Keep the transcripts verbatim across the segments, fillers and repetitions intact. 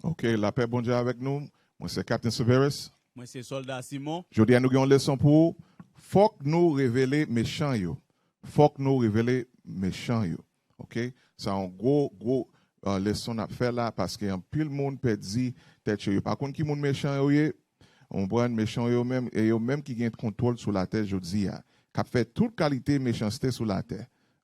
Ok, lapè Bondye avèk nou. Mwen se Captain Severus. Mwen se Sòlda Simon. Jodi a nou gen yon leson pou ou. Fòk nou revele mechan yo. Fòk nou revele mechan yo. Ok? Sa yon gwo, gwo uh, leson n ap fè la paske anpil moun pèdi tèt yo. Yo pa konn ki moun mechan yo ye. Ou konprann? Mechan yo menm, e yo menm ki gen kontwòl sou latè jodi a. K ap fè tout kalite mechanste sou latè.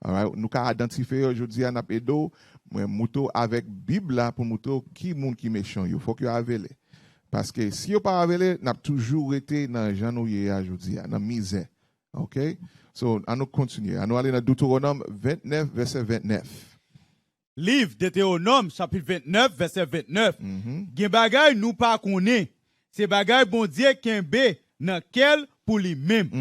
Alright? Nou ka idantifye yo jodi a, n ap ede w. Mwen moutre w avèk Bib la pou moutre w ki moun ki mechan yo. Fòk yo avele. Paske si yo pa avele, n ap toujou rete nan jan nou ye a jodi a, nan mizè. Ok? So, an nou kontinye. An nou ale nan Deuteronòm vennèf, vèsè vennèf. Liv Detewonòm, chapit vennèf, vèsè vennèf. Gen bagay nou pa konnen. Se bagay Bondye kenbe nan kè l pou li menm.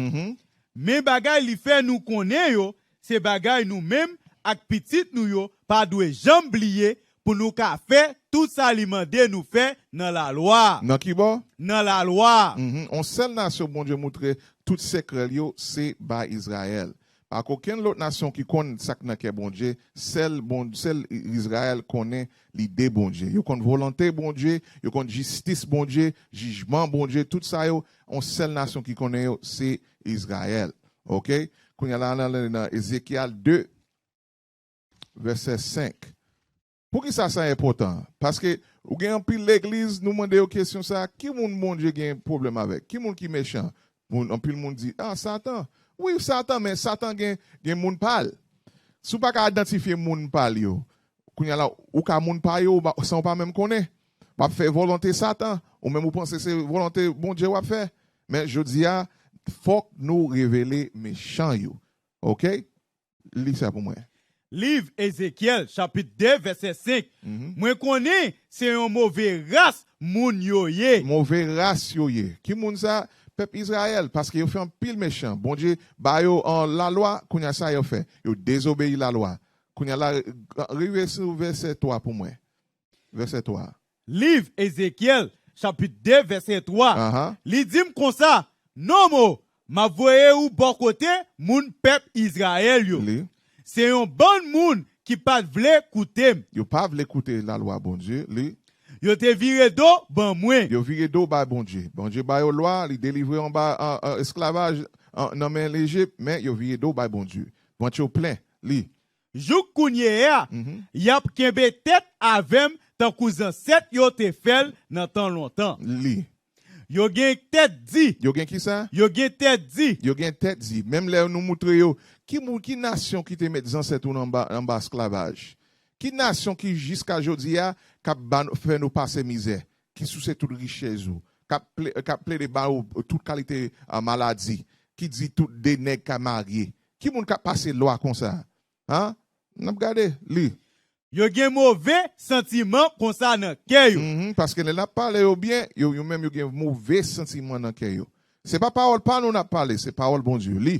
Men bagay li fè nou konnen yo, se bagay nou menm ak pitit nou yo pa dwe janm bliye pou nou ka fè tout sa li mande nou fè nan lalwa a. Nan ki bò? Nan lalwa a. Mhm. On sèl nasyon Bondye moutre tout sekrè l yo, se bay Izrayèl. Pa gen okenn lòt nasyon ki konn sa k nan kè Bondye, sèl bon, sèl Izrayèl konnen lide Bondye. Yo konn volonte Bondye, yo konn jistis Bondye, jijman Bondye, tout sa yo, on sèl nasyon ki konnen yo, se Izrayèl. Ok? Kounye a la, nan, nan, nan Ezekyèl de, vèsè senk. Poukisa sa enpòtan? Paske ou gen anpil legliz, nou mande yo kesyon sa, ki moun Bondye gen pwoblèm avèk? Ki moun ki mechan? Moun, anpil moun di, ah, Satan. Wi, Satan, men Satan gen, gen moun pa l. Si w pa ka idantifye moun pa l yo, kounye a la, ou ka moun pa yo, ou pa- san w pa menm konnen. W ap fè volonte Satan, ou menm ou panse se volonte Bondye w ap fè. Men jodi a, fòk nou revele mechan yo. Ok? Li sa pou mwen. Liv Ezekyèl, chapit de, vèsè senk. Mwen konnen se yon move ras moun yo ye. Move ras yo ye. Ki moun sa? Pèp Izrayèl, paske yo fè anpil mechan. Bondye ba yo an lalwa, kounye a sa yo fè? Yo dezobeyi lalwa. Kounye a la, rive sou vèsè twa pou mwen. Vèsè twa. Liv Ezekyèl, chapit de, vèsè twa. Aha. Li di m konsa, Nonm o, m ap voye ou bò kote moun pèp Izrayèl yo. Li. Se yon bann moun ki pa t vle koute m. Yo pa vle koute lalwa Bondye. Li. Yo te vire do ban mwen. Yo vire do bay Bondye. Bondye ba yo lwa, li delivre yo anba an, an esklavaj an, nan men Lejip, men yo vire do bay Bondye. Vant yo plen. Li. Jouk kounye a, y ap kenbe tèt avè m tankou zansèt yo te fè l nan tan lontan. Li. Yo gen tèt di. Yo gen ki sa? Yo gen tèt di. Yo gen tèt di. Menm lè nou moutre yo, ki moun, ki nasyon ki te met zansèt ou anba, anba esklavaj? Ki nasyon ki jiska jodi a k ap ba, fè nou pase mizè? Ki souse tout richès ou? K ap, ple, k ap plede ba ou tout kalite a, maladi? Ki di tout de nèg ka marye? Ki moun k ap pase lwa konsa? An? N ap gade, li. Yo gen move santiman konsa nan kè yo. Mhm, paske lè n ap pale yo byen, yo, yo menm yo gen move santiman nan kè yo. Se pa pawòl pa nou n ap pale, se pawòl Bondye. Li.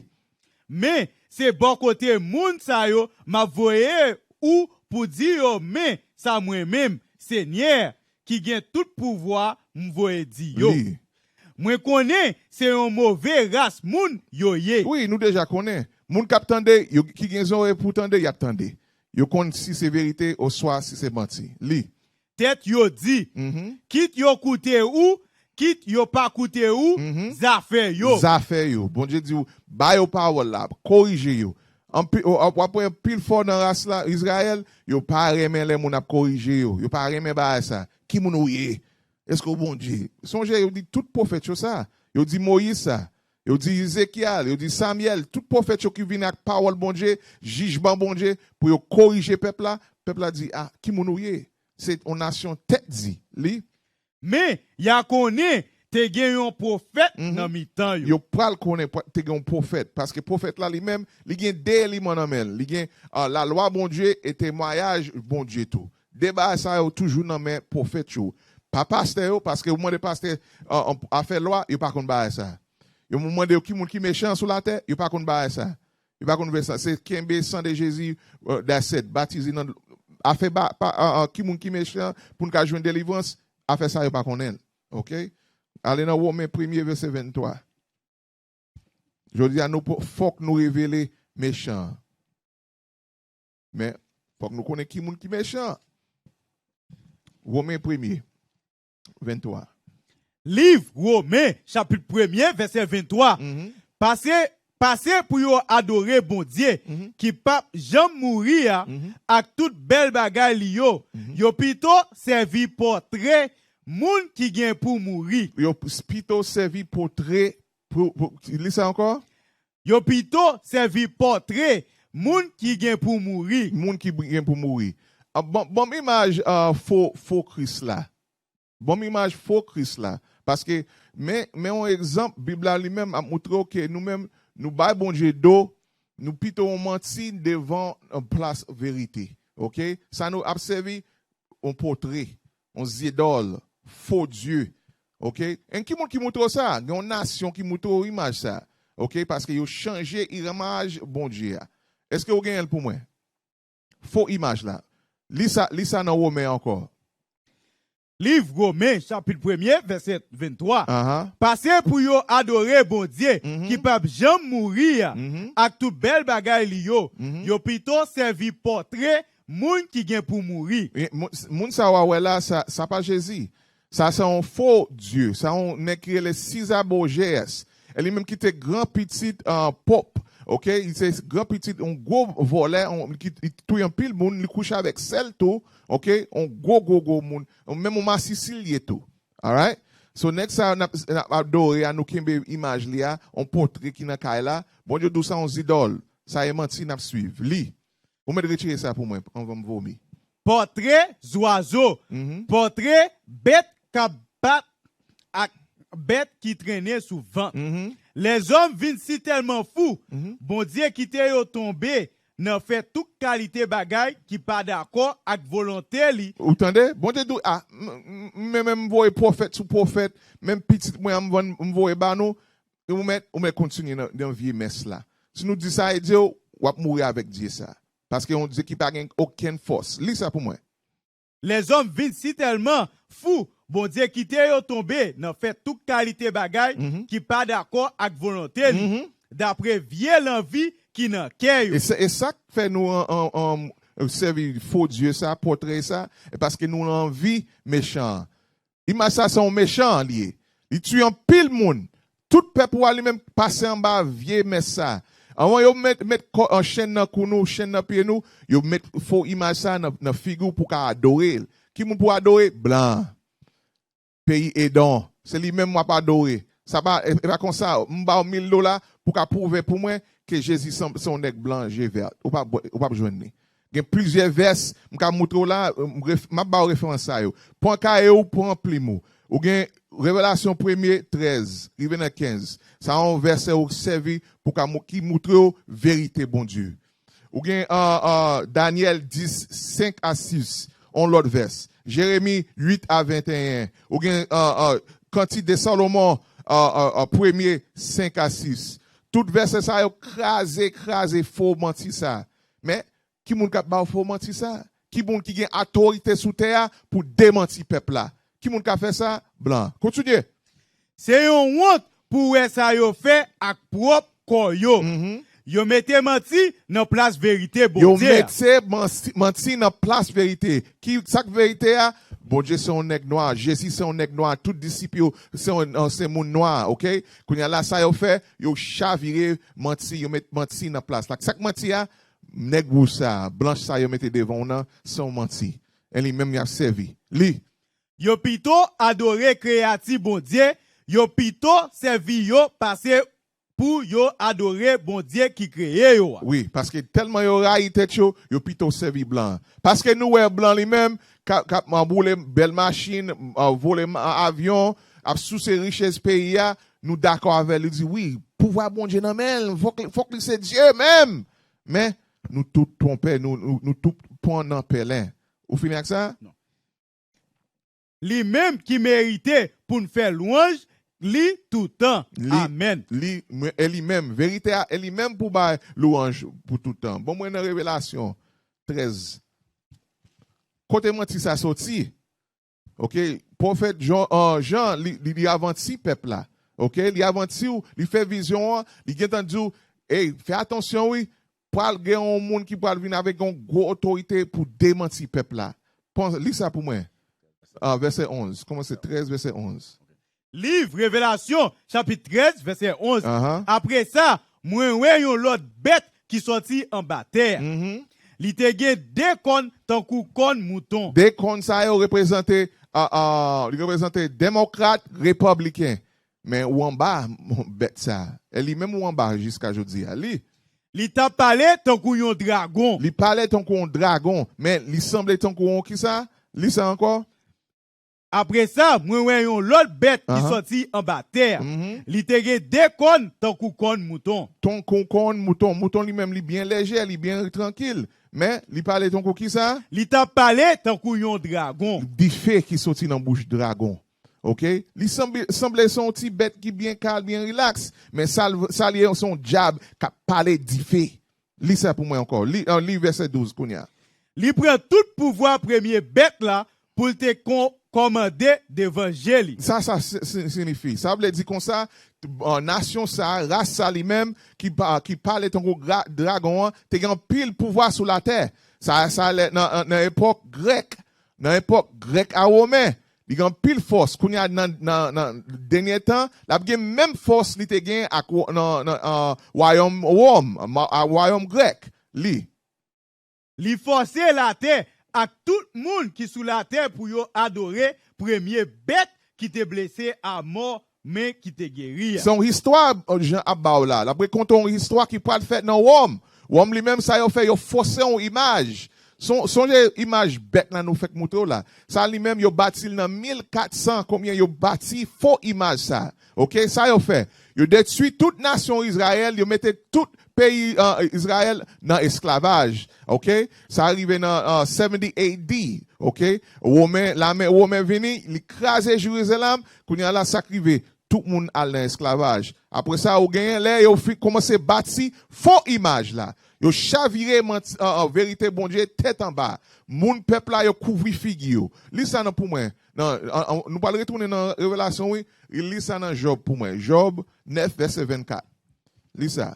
Men, se bò kote moun sa yo m ap voye ou pou di yo, men sa mwen menm, Senyè, ki gen tout pouvwa, m voye di yo. Li. Mwen konnen se yon move ras moun yo ye. Wi, nou deja konnen. Moun k ap tande, yo, ki gen zòrèy pou tande, y ap tande. Yo konn si se verite oswa si se manti. Li. Tèt yo di, kit yo koute ou, kit yo pa koute ou, zafè yo. Zafè yo. Bondye di w, ba yo pawòl la, korije yo. Anpi, w ap wè anpil fò nan ras la, Izrayèl, yo pa renmen lè moun ap korije yo. Yo pa renmen bagay sa. Ki moun ou ye? Èske w Bondye? Sonje, yo di tout pwofèt yo sa. Yo di Moyiz sa. Yo di Ezekyèl, yo di Samyèl, tout pwofèt yo ki vin ak pawòl Bondye, jijman Bondye, pou yo korije pèp la, pèp la di, a, ki moun ou ye? Se yon nasyon tèt di. Li. Men, y a konnen te gen yon pwofèt nan mitan yo. Yo pral konnen te gen yon pwofèt, paske pwofèt la li menm, li gen de eleman nan men l. Li gen a, lalwa Bondye e temwayaj Bondye tou. De bagay sa yo toujou nan men pwofèt yo. Pa pastè yo, paske ou mande pastè a, a, afè lwa, yo pa konn bagay sa. Yo mande yo ki moun ki mechan sou latè, yo pa konn bagay sa. Yo pa konn vè sa. Se kenbe san de Jezi, euh, that's it. Batize nan afè ba, pa, a, a, ki moun ki mechan pou n ka jwenn delivrans, afè sa yo pa konnen l. Ok? Ale nan Women premye vèsè venntwa. Jodi a, nou po- fòk nou revele mechan an. Men, fòk nou konnen ki moun ki mechan. Women premye, venntwa. Liv Women, chapit premye, vèsè venntwa. Pase, pase pou yo adore Bondye ki p ap janm mouri a ak tout bèl bagay li yo. Yo pito sèvi pòtre moun ki gen pou mouri. Yo p- pito sèvi pòtre pou, pou, li sa ankò? Yo pito sèvi pòtre moun ki gen pou mouri. Moun ki gen pou mouri. Ah, bon, bon imaj ah, fo, fo Kris la. Bon imaj fo Kris la. Paske, men, men yon egzanp, Bib la li menm ap moutre w ke nou menm, nou bay Bondye do, nou pito yon manti devan yon plas verite. Oke? Sa nou ap sèvi yon pòtre, yon zidòl, fo dye. Oke? En ki moun ki moutre w sa? Gen yon nasyon ki moutre w imaj sa. Oke? Paske yo chanje imaj Bondye a. Èske w genyen l pou mwen? Fo imaj la. Li sa, li sa nan Women ankò. Liv Women, chapit premye, vèsè venntwa. Pase pou yo adore Bondye ki p ap janm mouri a, ak tout bèl bagay li yo. Yo pito sèvi pòtre moun ki gen pou mouri. Moun sa w a wè la, sa, sa pa Jezi. Sa se yon fo dye. Sa yon nèg ki rele César Borges. E li menm ki te gran pitit uh, pòp. Oke? Li se gran pitit yon gwo vòlè, li touye anpil moun, li kouche avèk sèl tou. Oke? Yon gwo, gwo, gwo moun. Menm yon masisi li ye tou. Alright? So, nèg sa n ap adore a, nou kenbe imaj li a, yon pòtre ki nan kay la. Bondye di w sa yon zidòl. Sa e manti n ap swiv. Li. Ou mèt retire sa pou mwen anvan m vomi. Pòtre zwazo, pòtre bèt k ap bat ak bèt ki trennen sou vant. Lèzòm vin sitèlman fou, Bondye kite yo tonbe nan fè tout kalite bagay ki pa dakò ak volonte li. Ou tande? Bondye di w, a, mwen menm m voye pwofèt sou pwofèt, menm pitit mwen an m voye ba nou, ou mèt, ou mèt kontinye nan, nan vye mès la. Si nou di sa e Dye, w ap mouri avèk Dye sa. Paske yon Dye ki pa gen okenn fòs. Li sa pou mwen. Lèzòm vin sitèlman fou, Bondye kite yo tonbe nan fè tout kalite bagay ki pa dakò ak volonte li, dapre vye lanvi ki nan kè yo. E sa k fè nou an, an, an, sèvi fo dye sa, pòtre sa, e paske nou anvi mechan an. Imaj sa se yon mechan li ye. Li tiye anpil moun. Tout pèp ou a li menm pase anba vye mès sa. Anvan yo met, met kò, an chenn nan kou nou, chenn nan pye nou, yo met fo imaj sa nan, nan figi w pou w ka adore l. Ki moun pou w adore? Blan. Peyi Edon. Se li menm w ap adore. Sa pa, e pa konsa, m ba w mil dola pou w ka pwouve pou mwen ke Jezi se yon nèg blan je vè. Ou p ap, ou p ap jwenn li. Gen plizyè vès, m ka moutre w la, m ap ba w referans sa yo. Pran kaye w, pran plim ou. Ou gen Revelasyon premye, trèz, rive nan kenz. Sa yon vèsè ou sèvi pou ka ki moutre w verite Bondye. Ou gen uh, uh, Danyèl dis, senk a sis, yon lòt vès. Jeremi uit a venteyen. Ou gen uh, uh, Kantik de Salomon, uh, uh, uh, premye, senk a sis. Tout vèsè sa yo kraze, kraze fo manti sa. Men, ki moun k ap ba w fo manti sa? Ki moun ki gen otorite sou tè a pou demanti pèp la? Ki moun k ap fè sa? Blan. Kontinye. Se yon wont pou wè sa yo fè ak pwòp kò yo. Yo mete manti nan plas verite Bondye a. Yo mete manti nan plas verite. Ki sa k verite a? Bondye se yon nèg nwa, Jezi se yon nèg nwa, tout disip yo se yon se moun nwa, oke? Kounye a la sa yo fè, yo chavire manti, yo met manti nan plas la. Sa k manti a? Nèg wouj sa, blanch sa yo mete devan w nan, se yon manti. E li menm y ap sèvi. Li. Yo pito adore kreyati Bondye, yo pito sèvi yo pase pou yo adore Bondye ki kreye yo a. Wi, paske tèlman yo rayi tèt yo, yo pito sèvi blan. Paske nou wè blan li menm, k ap, k ap boule bèl machin, vole avyon, ap souse richès peyi a, nou dakò avè l, li di wi, pouvwa Bondye nan men l, fòk, fòk li se Dye menm. Men, nou tout twonpe, nou, nou, nou tout pran nan pèlen. Ou fini ak sa? Non. Li menm ki merite pou n fè lwanj li toutan. Amèn. Li, e li menm, verite a, e li menm pou bay lwanj pou toutan. Bon, mwen nan Revelasyon trèz. Kote manti sa soti? Oke, pwofèt Jan, uh, Jan li, li, li avanti pèp la. Oke, li avanti w, li fè vizyon an, li gentan di w, ey, fè atansyon wi, pral gen yon moun ki pral vin avèk yon gwo otorite pou demanti pèp la. Pon, li sa pou mwen. Ah, vèsè onz. Kòmanse trèz, vèsè onz. Liv Revelasyon, chapit trèz, vèsè onz. Apre sa, mwen wè yon lòt bèt ki sòti anba tè a. Li te gen de kòn tankou kòn mouton. De kòn sa yo reprezante, uh, uh, li reprezante demokrat, repabliken. Men ou anba bèt sa. E li menm ou anba jiska jodi a. Li. Li t ap pale tankou yon dragon. Li pale tankou yon dragon. Men li sanble tankou yon kisa? Li sa ankò? Apre sa, mwen wè yon lòt bèt ki sòti anba tè a. Li te gen de kòn tankou kòn mouton. Tankou kòn mouton. Mouton li menm li byen lejè, li byen trankil. Men, li pale tankou kisa? Li t ap pale tankou yon dragon. Dife ki soti nan bouch dragon. Oke? Li sanble, sanble se yon ti bèt ki byen kal, byen rilaks. Men sa, sa li ye, se yon dyab k ap pale dife. Li sa pou mwen ankò. Li, uh, li vèsè douz kounye a. Li pran tout pouvwa premye bèt la pou l te kon, kòmande devan je li. Sa sa siyifi? Sa vle di konsa, nasyon sa, ras sa li menm, ki, ki pale tankou dragon an, te gen anpil pouvwa sou latè. Sa, sa nan, nan epòk grèk, nan epòk grèk a women, li gen anpil fòs. Kounye a nan, nan, nan dènye tan, l ap gen menm fòs li te gen ak nan, nan uh, wayòm Wòm, a wayòm grèk. Li. Li fòse latè ak tout moun ki sou latè pou yo adore premye bèt ki te blese a mò men ki te geri a. Se yon istwa Jan ap ba w la. L ap rakonte yon istwa ki pral fèt nan Wòm. Wòm li menm sa yo fè, yo fòse yon imaj. Sonje imaj bèt la nou fèk moutre w la. Sa li menm yo bati l nan mil kat san konbyen yo bati fo imaj sa. Oke, sa yo fè? Yo detwi tout nasyon Izrayèl, yo mete tout peyi Izrayèl nan esklavaj. Oke? Sa rive nan seventy A D. Oke? Women, lame women vini, li kraze Jerizalèm. Kounye a la, sa k rive? Tout moun al nan esklavaj. Apre sa, ou genyen lè yo fin kòmanse bati fo imaj la. Yo chavire manti, uh, uh, verite Bondye tèt anba. Moun pèp la, yo kouvri figi yo. Li sa nan pou mwen. Nan, uh, uh, nou pral retounen nan Revelasyon, wi. Li sa nan Jòb pou mwen. Jòb nèf, vèsè vennkat. Li sa.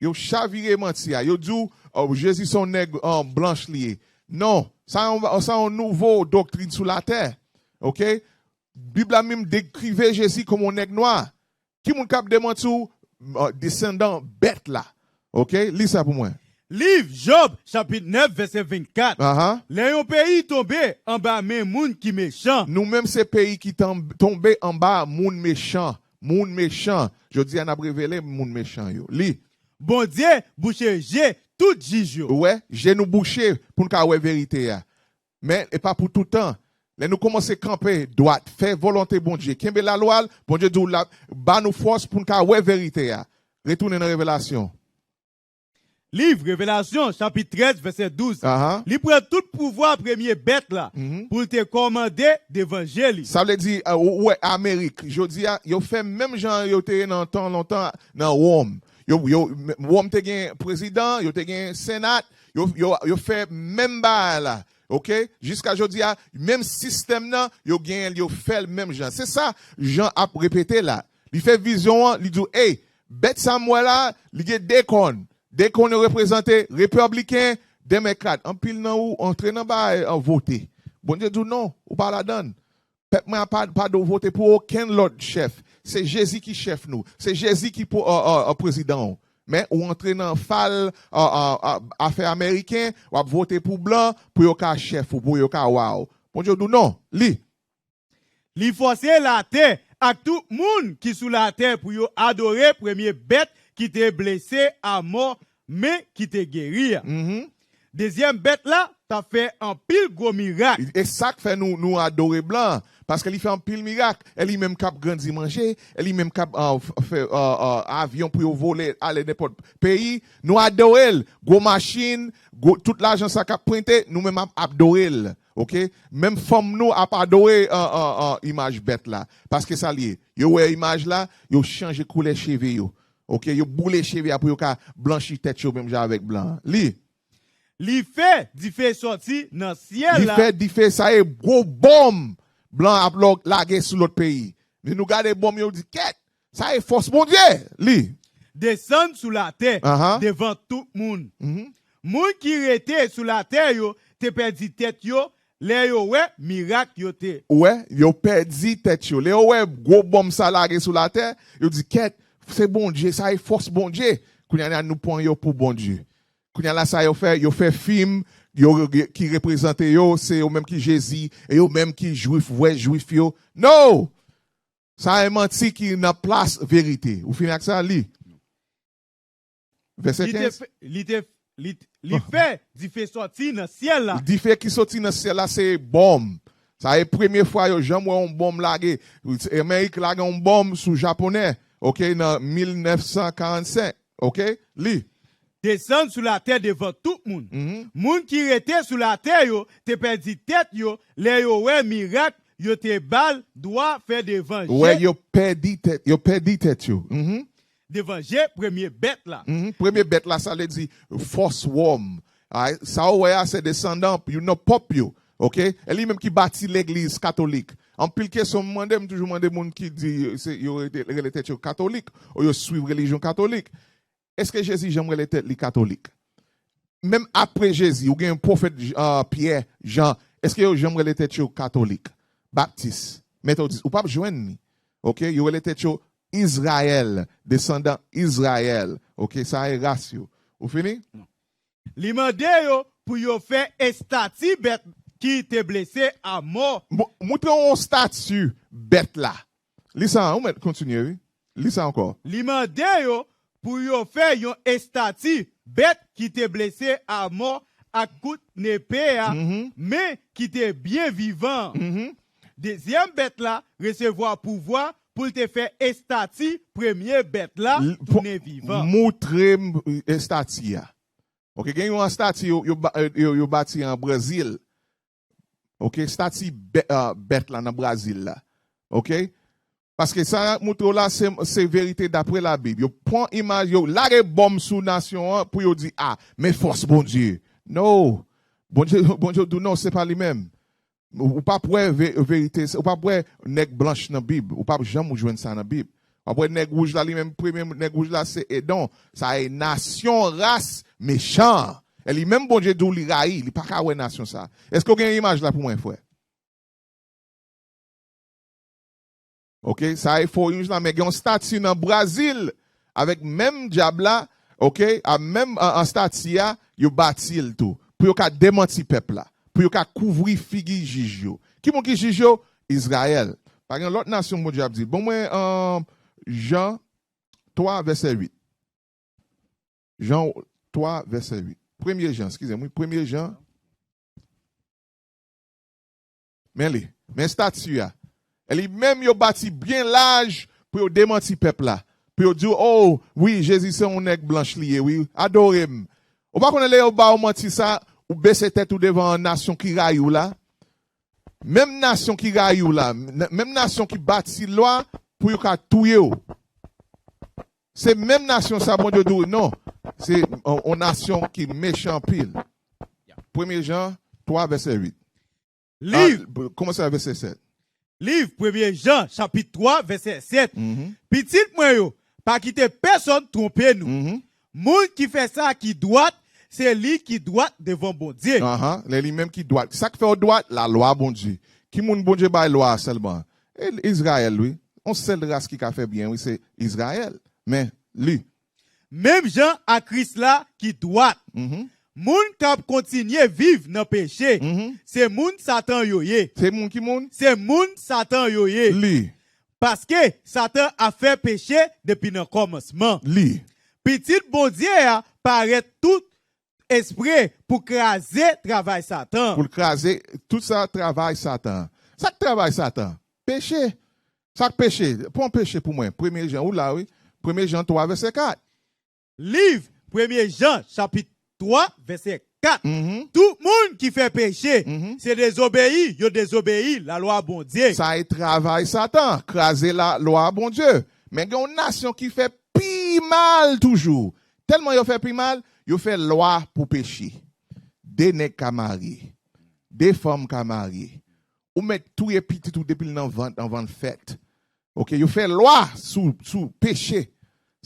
Yo chavire manti a. Yo di w, oh, Jezi se yon nèg, uh, blanch li ye. Non, sa yon, sa yon nouvo doktrin sou latè. Oke? Bib la menm dekrive Jezi kòm yon nèg nwa. Ki moun k ap demanti w? Desandan bèt la. Oke? Li sa pou mwen. Liv Jòb, chapit nèf, vèsè vennkat. Aha. Lè yon peyi tonbe anba men moun ki mechan. Nou menm se peyi ki tan- tonbe anba moun mechan. Moun mechan. Jodi a n ap revele moun mechan yo. Li. Bondye bouche je tout jij yo. Ou wè, je nou bouche pou n ka wè verite a. Men, e pa pou toutan. Lè nou kòmanse kanpe dwat, fè volonte Bondye, kenbe lalwa l, Bondye di w l ap ba nou fòs pou n ka wè verite a. Retounen nan Revelasyon. Liv Revelasyon, chapit trèz, vèsè douz. Aha. Li pran tout pouvwa premye bèt la pou l te kòmande devan je li. Sa vle di, ou wè Amerik, jodi a, yo fè menm jan yo te ye nan tan lontan nan Wòm. Yo, yo, Wòm te gen prezidan, yo te gen senat, yo, yo, yo fè menm bagay la. Oke? Jiska jodi a, menm sistèm nan, yo genyen l, yo fè l menm jan. Se sa Jan ap repete la. Li fè vizyon an, li di w, ey, bèt sa m wè la, li gen de kòn. De kòn yo reprezante repabliken, demokrat. Anpil nan ou antre nan bagay an vote. Bondye di w non, ou pa ladan l. Pèp mwen a pa, pa dwe vote pou okenn lòt chèf. Se Jezi ki chèf nou. Se Jezi ki pou, uh, uh, uh, prezidan w. Men ou antre nan fal, uh, uh, uh, afè ameriken, w ap vote pou blan, pou yo ka chèf ou, pou yo ka wa w. Bondye di w non. Li. Li fòse latè ak tout moun ki sou latè pou yo adore premye bèt ki te blese a mò men ki te geri a. Dezyèm bèt la t ap fè anpil gwo mirak. E sa k fè nou, nou adore blan an, paske li fè anpil mirak. E li menm k ap grandi manje, e li menm k ap, uh, f- fè, uh, uh, avyon pou yo vole ale nenpòt peyi. Nou adore l. Gwo machin, gwo, tout lajan sa k ap prente, nou menm ap adore l. Oke? Menm fanm nou ap adore, uh, uh, uh, imaj bèt la. Paske sa l ye. Yo wè imaj la, yo chanje koulè cheve yo. Oke, yo boule cheve a pou yo ka blanchi tèt yo menm jan avèk blan an. Li. Li fè dife sòti nan syèl la. Li fè dife, sa e gwo bonm blan ap lage sou lòt peyi. Men nou gade bonm yo, di kèt, sa e fòs Bondye. Li. Desann sou latè devan tout moun. Moun ki rete sou latè yo te pèdi tèt yo lè yo wè mirak yo te. Ou wè, yo pèdi tèt yo. Lè yo wè gwo bonm sa lage sou latè, yo di, kèt, se Bondye, sa e fòs Bondye. Kounye a nou pran yo pou Bondye. Kounye a la sa yo fè, yo fè fim, yo, ki reprezante yo, se yo menm ki Jezi, e yo menm ki Jwif, vrè Jwif yo. No! Sa e manti ki nan plas verite. Ou fini ak sa? Li. Vèsè kenz. Li te fè, li te, li, li fè dife sòti nan syèl la. Dife ki soti nan syèl la, se bonm. Sa e premye fwa yo janm wè yon bonm lage. Amerik lage yon bonm sou Japonè, oke, nan mil nèf san karannsenk, oke? Li. Desann sou latè devan tout moun. Mhm. Moun ki rete sou latè yo te pèdi tèt yo lè yo wè mirak yo te ba l dwa fè devan je. Wè, yo pèdi tèt, yo pèdi tèt yo. Mhm. Devan je premye bèt la. Mhm. Premye bèt la, sa vle di fòs Wòm. Ay, sa ou wè a, se desandan, you know, pòp yo. Oke? E li menm ki bati legliz katolik. Anpil kesyon m mande, m toujou mande moun ki di se, yo rele, rele tèt yo katolik, ou yo swiv relijyon katolik. Èske Jezi janm rele tèt li katolik? Menm apre Jezi, ou gen pwofèt, ah, Pyè, Jan, èske yo janm rele tèt yo katolik, baptis, metodis? Ou p ap jwenn li. Oke? Yo rele tèt yo Izrayèl, desandan Izrayèl. Oke? Sa e ras yo. Ou fini? Li mande yo pou yo fè estati bèt ki te blese a mò. Mo-, montre yon estati bèt la. Li sa, ou mèt kontinye, wi. Li sa ankò. Li mande yo pou yo fè yon estati bèt ki te blese a mò ak kout nepe a, mhm, men ki te byen vivan. Mhm. Dezyèm bèt la resevwa pouvwa pou l te fè estati premye bèt la tounen vivan. Montre m, eh, estati a. Oke, gen yon estati yo, yo, ba- eh, yo, yo bati an Brezil. Oke, estati bè- ah, bèt la nan Brazil la. Oke? Paske sa y ap montre w la, se, se verite dapre Labib. Yo pran imaj, yo lage bonm sou nasyon an pou yo di, a, men fòs Bondye. No. Bondye, Bondye di w non, se pa li menm. Ou, ou p ap wè ve- verite, ou p ap wè nèg blanch nan Bib. Ou p ap janm ou jwenn sa nan Bib. W ap wè nèg wouj la, li menm premye nèg wouj la, se Edon. Sa e nasyon ras mechan. E li menm Bondye di w li rayi, li pa ka wè nasyon sa. Èske w gen imaj la pou mwen, frè? Oke, sa e fo imaj la, men gen yon estati nan Brazil avèk menm dyab la, oke, a menm an, an estati a, yo bati l tou. Pou yo ka demanti pèp la, pou yo ka kouvri figi jij yo. Ki moun ki jij yo? Izrayèl. Pa gen lòt nasyon Bondye ap di. Bon, mwen, an, Jan twa, vèsè uit. Jan twa, vèsè uit. Premye Jan, eskize m, wi, premye Jan. Men li, men estati a. E li menm yo bati byen laj pou yo demanti pèp la. Pou yo di, o, wi, Jezi se yon nèg blanch li ye, wi. Adore m. Ou pa konnen lè yo ba w manti sa, ou bese tèt ou devan nasyon ki rayi w la? Menm nasyon ki rayi w la, n- menm nasyon ki bati lwa pou yo ka touye w. Se menm nasyon sa Bondye di w non. Se yon, yon nasyon ki mechan anpil. Premye Jan twa, vèsè uit. Liv. Ah, kòmanse a vèsè sèt. Liv Premye Jan, chapit twa, vèsè sèt. Mhm. Pitit mwen yo, pa kite pèsonn twonpe nou. Mhm. Moun ki fè sa ki dwat, se li ki dwat devan Bondye. Ahan, lè li menm ki dwat. Sa k fè w dwat? Lalwa Bondye. Ki moun Bondye bay lwa a sèlman? E Izrayèl, wi. Yon sèl ras ki ka fè byen, wi, se Izrayèl. Men, li. Menm jan a Kris la ki dwat. Mhm. Moun k ap kontinye viv nan peche, mhm, se moun Satan yo ye. Se moun ki moun? Se moun Satan yo ye. Li. Paske Satan ap fè peche depi nan kòmansman. Li. Pitit Bondye a parèt tout espre pou kraze travay Satan. Pou l kraze tout sa travay Satan. Sa k travay Satan? Peche. Sa k peche? Pran peche pou mwen. Premye Jan, ou la, wi. Premye Jan twa, vèsè kat. Liv Premye Jan, chapit twa, vèsè kat. Mhm. Tout moun ki fè peche, mhm, se dezobeyi, yo dezobeyi lalwa Bondye. Sa e travay Satan, kraze lalwa Bondye. Men gen yon nasyon ki fè pi mal toujou. Tèlman yo fè pi mal, yo fè lwa pou peche. De nèg ka marye. De fanm ka marye. Ou mèt touye pitit ou depi l nan vant, anvan l fèt. Oke, yo fè lwa sou, sou peche.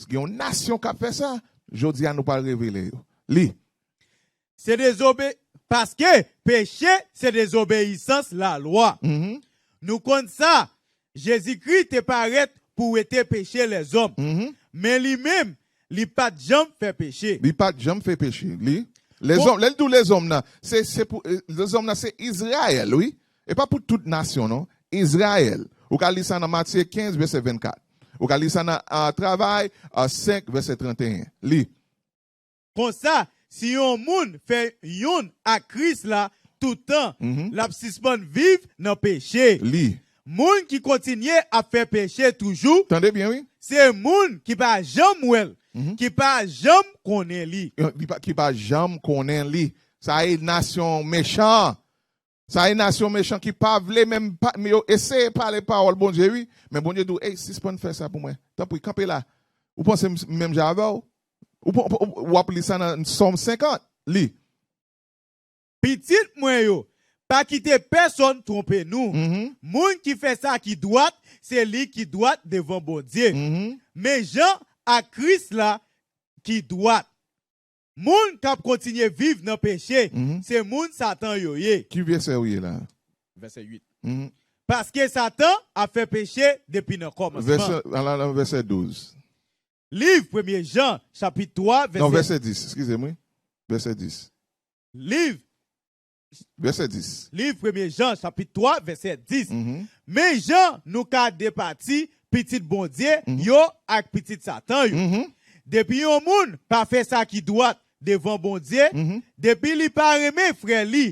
Gen yon nasyon k ap fè sa, jodi a nou pral revele yo. Li. Se dezobe-, Paske peche se dezobeyisans lalwa. Nou konn sa, Jezikri te parèt pou wete peche lèzòm. Men li menm, li pa t janm fè peche. Li pa t janm fè peche. Li, lèzòm, lè l di w lèzòm nan, se, se pou, eh, lèzòm nan se Izrayèl, wi. E pa pou tout nasyon, non. Izrayèl. Ou ka li sa nan Matye kenz, vèsè vennkat. Ou ka li sa nan, ah, Travay, ah, senk, vèsè trannteyen. Li. Konsa, si yon moun fè yonn ak Kris la tout tan, l ap sispann viv nan peche. Li. Moun ki kontinye ap fè peche toujou, tande byen, wi, se moun ki pa janm wè l, ki pa janm konnen li. Ki pa, ki pa janm konnen li. Sa e nasyon mechan. Sa e nasyon mechan ki pa vle menm pa, men yo eseye pale pawòl Bondye, wi. Men Bondye di w, "Ey, sispann fè sa pou mwen. Tanpri, kanpe la." Ou panse m, m menm jan avè w? Ou, w, w, w ap li sa nan Sòm senkant. Li. Pitit mwen yo, pa kite pèsonn twonpe nou. Moun ki fè sa ki dwat, se li ki dwat devan Bondye. Men Jan ak Kris la ki dwat. Moun k ap kontinye viv nan peche, se moun Satan yo ye. Ki vèsè w ye la? Vèsè uit. Paske Satan ap fè peche depi nan kòmansman. Vèsè, ala nan vèsè douz. Liv Premye Jan, chapit twa, vèsè... Non, vèsè dis, eskize m, wi. Vèsè dis. Liv Vèsè dis. Liv Premye Jan, chapit twa, vèsè dis. Men jan nou ka depati pitit Bondye yo ak pitit Satan yo. Depi yon moun pa fè sa ki dwat devan Bondye, depi li pa renmen frè li,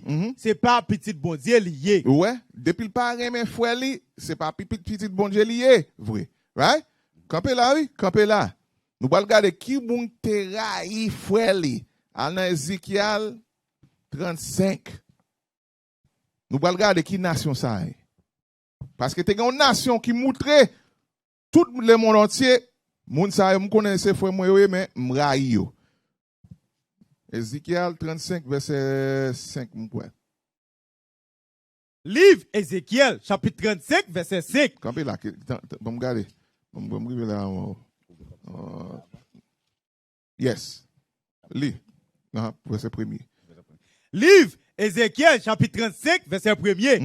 se pa pitit Bondye li ye. Ou wè, depi l pa renmen frè li, se pa pi-, pi-, pitit Bondye li ye, vre. Right? Kanpe la, wi, kanpe la. Nou pral gade ki moun te rayi frè li. Al nan Ezekyèl trannsenk. Nou pral gade ki nasyon sa ye. Paske te gen yon nasyon ki moutre tout lemonn antye, moun sa yo, m konnen se frè mwen yo ye, men m rayi yo. Ezekyèl trannsenk, vèsè senk, m kwè. Liv Ezekyèl, chapit trannsenk, vèsè senk. Kanpe la, ke, tan, tan, ban m gade. Ban m, ban m rive la, oh. Oh. Yes. Li. Aha, vèsè premye. Liv Ezekyèl, chapit trannsenk, vèsè premye.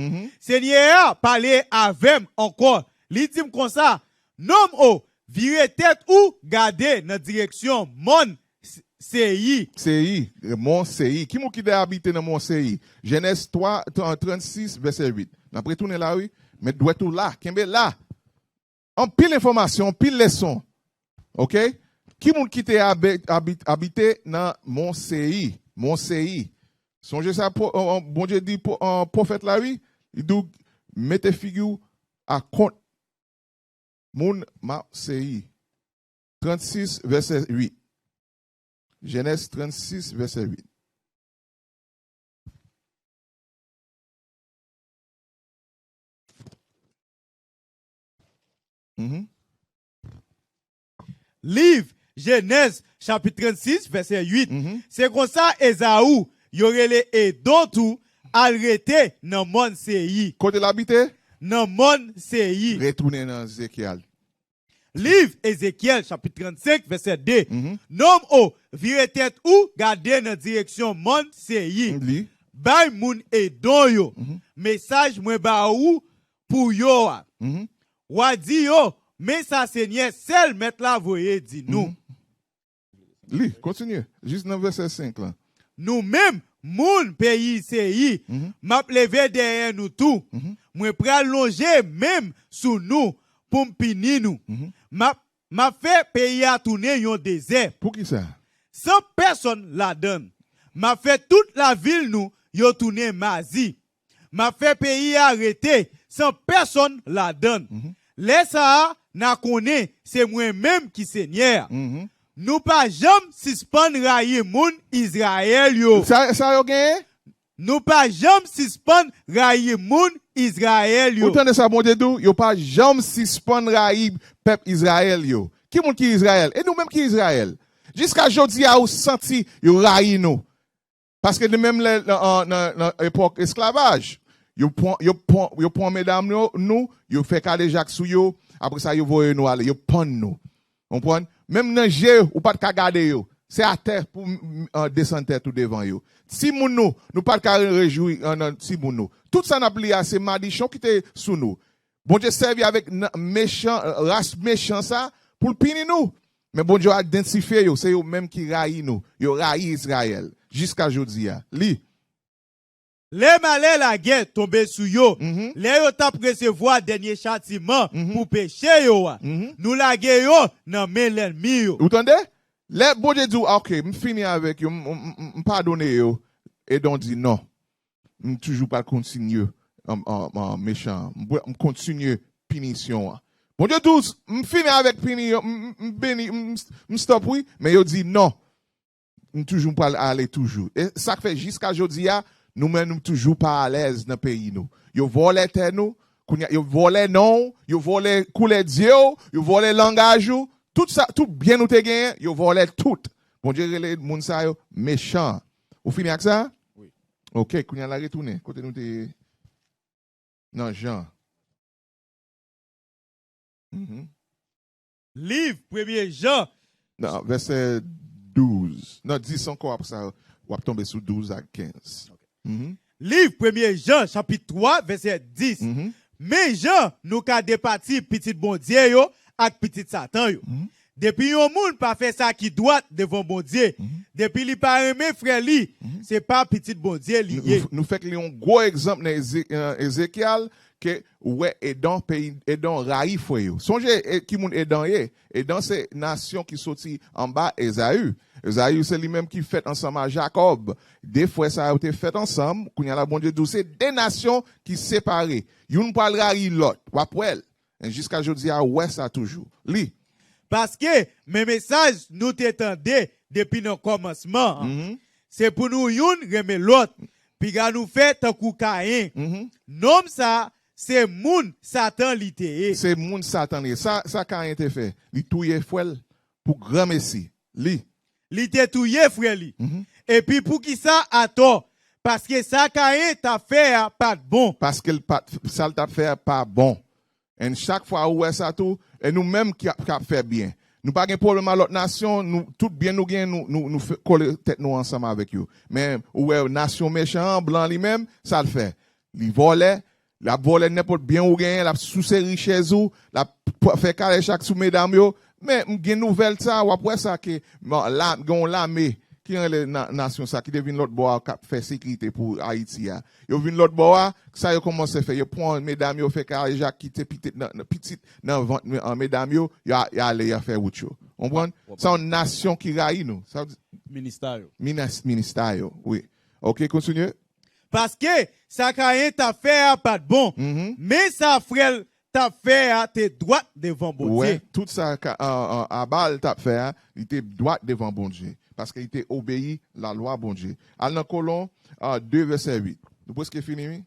Senyè a pale avè m ankò. Li di m konsa, "Nonm o, vire tèt ou gade nan direksyon mòn S-, Seyi." Seyi, mòn Seyi. Ki moun ki te abite nan mòn Seyi? Jenèz twa, tr-, trannsis, vèsè uit. N ap retounen la, wi. Met dwèt ou la, kenbe la. Anpil enfòmasyon, anpil leson. Oke? Ki moun ki te abi-, abi-, abite nan mòn Seyi? Mòn Seyi. Sonje sa, pwo-, an, an, Bondye di pwo-, an, pwofèt la, wi. Li di w, "Mete figi w akont moun mòn Seyi." Trannsis, vèsè uit. Jenèz trannsis, vèsè uit. Mhm. Liv Jenèz, chapit trannsis, vèsè uit. Mhm. Se konsa Ezaou, yo rele Edon tou, al rete nan mòn Seyi. Kote l abite? Nan mòn Seyi. Retounen nan Ezekyèl. Liv Ezekyèl, chapit trannsenk, vèsè de. Mhm. Nonm o, vire tèt ou, gade nan direksyon mòn Seyi. Li. Bay moun Edon yo. Mhm. Mesaj mwen ba ou pou yo a. Mhm. W a di yo, men sa Senyè sèl Mèt la voye di nou. Mhm. Li, kontinye, jis nan vèsè senk lan. Nou menm, moun peyi Seyi, mhm, m ap leve dèyè nou tou. Mhm. Mwen pral lonje men m sou nou pou m pini nou. Mhm. M ap, m ap fè peyi a tounen yon dezè. Poukisa? San pèsonn ladan l. M ap fè tout lavil nou yo tounen mazi. M ap fè peyi a rete san pèsonn ladan l. Mhm. Lè sa a, n a konnen se mwen menm ki Senyè a. Mhm. Nou pa janm sispann rayi moun Izrayèl yo. Sa, sa yo genyen? Nou pa janm sispann rayi moun Izrayèl yo. Ou tande sa Bondye di w? Yo pa janm sispann rayi pèp Izrayèl yo. Ki moun ki Izrayèl? E nou menm ki Izrayèl? Jiska jodi a, ou santi yo rayi nou. Paske de menm lè, nan, nan, nan, nan epòk esklavaj, yo pran, yo pran, yo pran medam yo, nou, yo fè kadejak sou yo, apre sa, yo voye nou ale, yo pann nou. Konprann? Menm nan je, ou pa t ka gade yo. Se atè pou, m, m, an, desann tèt ou devan yo. timoun nou, nou pa t ka rejwi nan timoun nou. Tout sa n ap li a, se madichon ki te sou nou. Bondye sèvi avèk mechan, ras mechan sa pou l pini nou. Men Bondye idantifye yo, se yo menm ki rayi nou. Yo rayi Izrayèl jiska jodi a. Li. Lè malè lagè tonbe sou yo, lè yo t ap resevwa dènye chatiman pou peche yo a, nou lage yo nan men lènmi yo. Ou tande? Lè Bondye di w, ok, m fini avèk yo, m padone yo, Edon di non. M toujou pral kontinye mechan an. M kontinye pinisyon an. Bondye di w, m fini avèk pini yo, m beni, m stop wi, men yo di non. M toujou pral ale toujou. E sa k fè jiska jodi a, nou menm nou toujou pa alèz nan peyi nou. Yo vòlè tè nou, kounye a yo vòlè non w, yo vòlè koulè dye w, yo vòlè langaj ou, tout sa, tout byen nou te genyen, yo vòlè tout. Bondye rele moun sa yo mechan. Ou fini ak sa? Wi. Ok, kounye a la retounen. Kote nou te ye? Nan Jan. Liv Premye Jan. Nan, vèsè douz. Nan, dis ankò, apre sa, w ap tonbe sou douz ak kenz. Liv Premye Jan, chapit twa, vèsè dis. Men jan nou ka depati pitit Bondye yo ak pitit Satan yo. Depi yon moun pa fè sa ki dwat devan Bondye, depi li pa renmen frè li, se pa pitit Bondye li ye. Nou fèk li yon gwo egzanp nan Ezekyèl ke ou wè Edan, peyi Edan rayi frè yo. Sonje ki moun Edan ye. Edan se nasyon ki soti anba Ezayi. Ezayi se li menm ki fèt ansanm a Jakòb. De frè sa yo te fèt ansanm. Kounye a la Bondye di w se de nasyon ki separe. Youn pral rayi lòt. W ap wè l. E jiska jodi a, ou wè sa toujou. Li. Paske, men mesaj nou te tande depi nan kòmansman an, se pou nou youn renmen lòt, piga nou fè tankou Kayen. Nonm sa, se moun Satan li te ye. Se moun Satan li ye. Sa, sa Kayen te fè? Li touye frè l pou granmesi. Li. Li te touye frè li. Epi poukisa atò? Paske sa Kayen t ap fè a pa t bon. Paske l pa t, sa l t ap fè a pa bon. And chak fwa ou wè sa tou, e nou menm ki ap, k ap fè byen. Nou pa gen pwoblèm a lòt nasyon, nou, tout byen nou gen, nou, nou, nou kole tèt nou ansanm avèk yo. Men ou wè nasyon mechan an, blan li menm, sa l fè? Li vòlè, l ap vòlè nenpòt byen ou genyen, l ap souse richès ou, l ap fè kalèchak sou medam yo. Men m gen nouvèl sa, w ap wè sa ke gen yon lame ki rele nasyon sa ki te vin lòt bò a k ap fè sekirite pou Ayiti a. Yo vin lòt bò a, sa yo kòmanse fè? Yo pran medam yo, fè kalèchak, kite pitit nan, pitit nan vant medam yo, y ale y a fè wout yo. Konprann? Sa yon nasyon ki rayi nou. Sa vle di. Minista yo. Minista yo, wi. Ok, kontinye. Paske sa Kayen t ap fè a pa t bon, men sa frè l t ap fè a te dwat devan Bondye. Ou wè, tout sa Abal t ap fè a, li te dwat devan Bondye, paske li te obeyi lalwa Bondye. Al nan Kolon de, vèsè uit. Nou prèske fini, wi.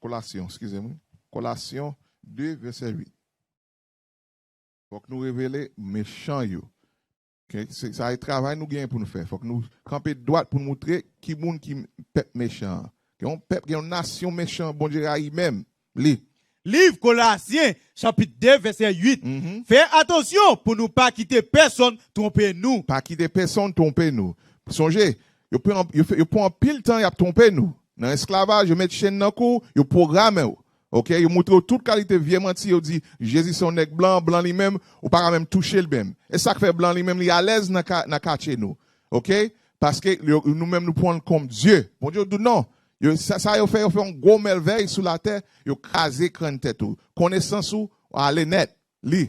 Kolasyon, eskize m, wi. Kolasyon de, vèsè uit. Fòk nou revele mechan yo. Sa e travay nou genyen pou nou fè. Fòk nou kanpe dwat pou nou moutre ki moun ki pèp mechan an. Gen yon pèp, gen yon nasyon mechan Bondye rayi menm. Li. Liv Kolasyen, chapit de, vèsè uit. Fè atansyon pou nou pa kite pèsonn twonpe nou. Pa kite pèsonn twonpe nou. Sonje, yo pran anpil tan y ap twonpe nou. Nan esklavaj, yo met chenn nan kou w, yo pwograme w. Ok, yo moutre w tout kalite vye manti, yo di Jezi se yon nèg blan, blan li menm, ou pa ka menm touche l menm. E sa k fè blan li menm li alèz nan katye nou. Ok, paske nou menm nou pran l kòm Dye. Bondye di w non. Sa yo fè, yo fè yon gwo mèvèy sou latè, yo kraze krann tèt ou. Konesans ou ale nèt. Li.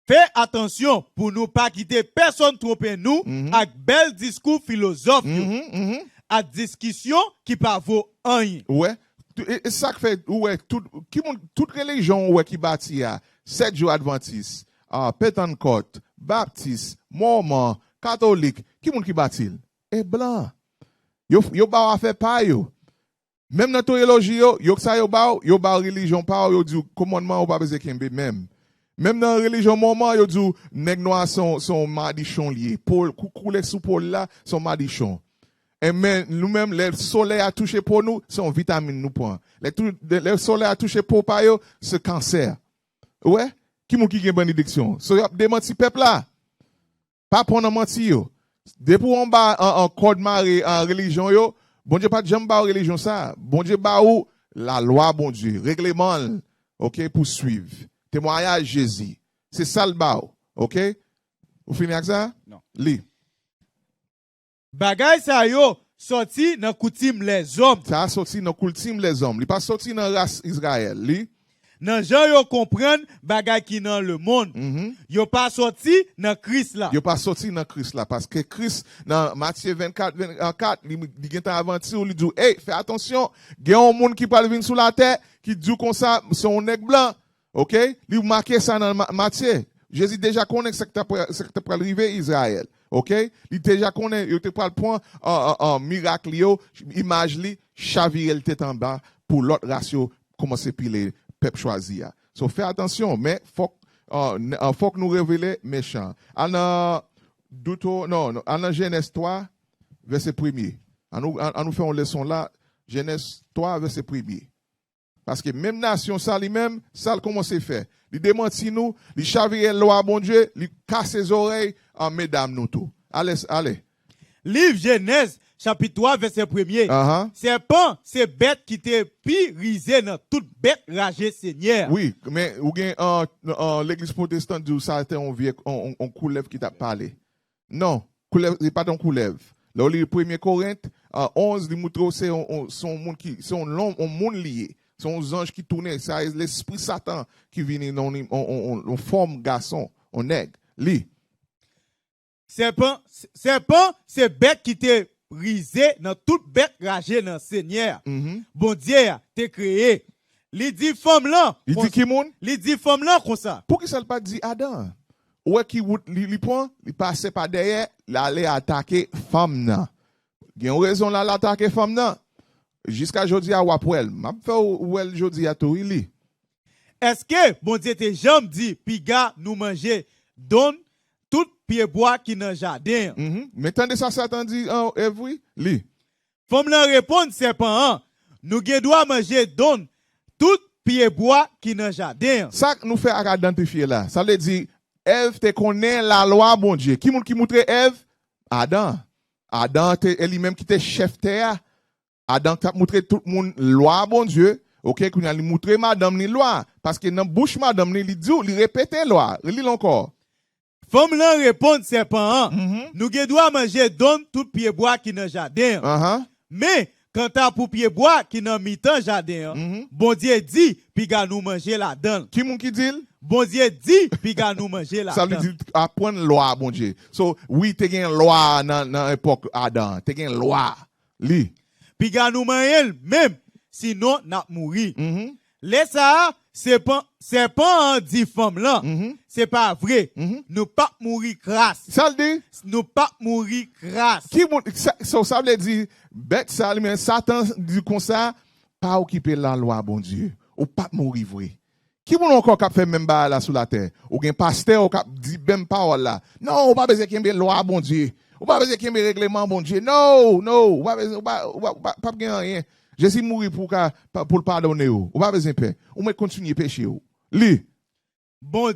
Fè atansyon pou nou pa kite pèsonn twonpe nou ak bèl diskou filozòf yo, ak diskisyon ki pa vo anyen. Ou wè, e sa k fè, ou wè, tout, ki moun, tout relijyon ou wè ki bati a, sèt jou advantis, a, pentannkòt, baptis, mòmon, katolik, ki moun ki bati l? E blan. Yo, yo ba w afè pa yo. Menm nan teyoloji yo, yo sa yo ba w, yo ba w relijyon pa w, yo di w kòmandman ou pa bezwen kenbe menm. Menm nan relijyon mòmon, yo di w nèg nwa se yon, se yon madichon li ye. Po l, kou, koulè sou po l la, se yon madichon. Enben, nou menm, lè solèy a touche po nou, se yon vitamin nou pran. Lè, lè solèy a touche po pa yo, se kansè. Ou wè? Ki moun ki gen benediksyon? So, y ap demanti pèp la. Pa pran nan manti yo. Depi w anba an, an kòd mare an relijyon yo, Bondye pa t janm ba w relijyon sa. Bondye ba ou lalwa Bondye, regleman l, oke, pou swiv. Temwayaj Jezi. Se sa l ba w, oke? Ou fini ak sa? Non. Li. Bagay sa yo sòti nan koutim lèzòm. Sa sòti nan koutim lèzòm. Li pa sòti nan ras Izrayèl. Li. Nan jan yo konprann bagay ki nan lemonn. Mhm. Yo pa sòti nan Kris la. Yo pa sòti nan Kris la. Paske Kris, nan Matye vennkat, vennkat, li, li gentan avanti w, li di w, ey, fè atansyon, gen yon moun ki pral vin sou latè, ki di w konsa, se yon nèg blan. Oke? Li make sa nan Ma-, Matye. Jezi deja konnen sa k t ap, sa k t ap pral rive Izrayèl. Oke? Li deja konnen yo te pral pran, an, an, an, mirak li yo, imaj li, chavire l tèt anba pou lòt ras yo kòmanse pile pèp chwazi a. So, fè atansyon, men fòk, an, n-, an, fòk nou revele mechan. Al nan Doutwo-, non, non, al nan Jenèz twa, vèsè premye. An nou, an, an nou fè yon leson la, Jenèz twa, vèsè premye. Paske menm nasyon sa li menm, sa l kòmanse fè. Li demanti nou, li chavire lwa Bondye, li kase zòrèy an medam nou tou. Ale, ale. Liv Jenèz, chapit twa, vèsè premye. Ahan. Sèpan se bèt ki te pi rize nan tout bèt raje Senyè a. Wi, men ou gen, an, an, legliz pwotestan di w sa te yon vye, yon, yon, yon koulèv ki t ap pale. Non, koulèv, li pa t yon koulèv. Lè w li Premye Korent, a, onz, li moutre w se yon, yon, se yon moun ki, se yon lòm, yon moun li ye. Se yon zanj ki tounen, sa e lespri Satan ki vini nan yon, yon, yon, yon fòm gason, yon nèg. Li. Sèpan, sèpan se bèt ki te rize nan tout bèt raje nan Senyè a, mhm, Bondye a, te kreye. Li di fanm lan, li di ki moun? Li di fanm lan konsa. Poukisa l pa t di Adan? Ou wè ki wout li, li pran? Li pase pa dèyè, l ale atake fanm nan. Gen yon rezon l al atake fanm nan. Jiska jodi a, w ap wè l. M ap fè w wè l jodi a tou, wi, li. Èske Bondye te janm di, piga nou manje donn tout pyebwa ki nan jaden an? Mhm. Men tande sa Satan di, an, Èv, wi, li. Fanm lan reponn sèpan an, nou gen dwa manje donn tout pyebwa ki nan jaden an. Sa nou fè ak Adan te fye la? Sa vle di, Èv te konnen lalwa Bondye. Ki moun ki moutre Èv? Adan. Adan te, e li menm ki te chèf tè a. Adan t ap moutre tout moun lwa Bondye. Oke, kounye a li moutre madanm li lwa. Paske nan bouch madanm li, li di w, li repete lwa. Li l ankò. Fanm lan reponn sèpan an, mhm, nou gen dwa manje donn tout pyebwa ki nan jaden an. Ahan. Men, kanta pou pyebwa ki nan mitan jaden an, mhm, Bondye di, piga nou manje ladan l. Ki moun ki di l? Bondye di, piga nou manje ladan l. Sa vle di, aprann lwa Bondye. So, wi, te gen lwa nan, nan epòk Adan. Te gen lwa. Li. Piga nou manyen l menm, sinon n ap mouri. Mhm. Lè sa a, sèpan, sèpan an di fanm lan, mhm, se pa vre, mhm, nou p ap mouri kras. Sa l di? Nou p ap mouri kras. Ki moun, sa, so, sa vle di, bèt sa li menm, Satan di konsa, pa okipe lalwa Bondye. Ou p ap mouri vre. Ki moun ankò k ap fè menm bagay la sou latè? Ou gen pastè ou k ap di menm pawòl la. Non, ou pa bezwen kenbe lwa Bondye. Ou pa bezwen kenbe regleman Bondye. No, no, ou pa bezwen, ou pa, ou pa, ou pa, p ap gen anyen. Jezi mouri pou ka, pa, pou l padone w. Ou pa bezwen pè. Ou mèt kontinye peche w. Li. Bon,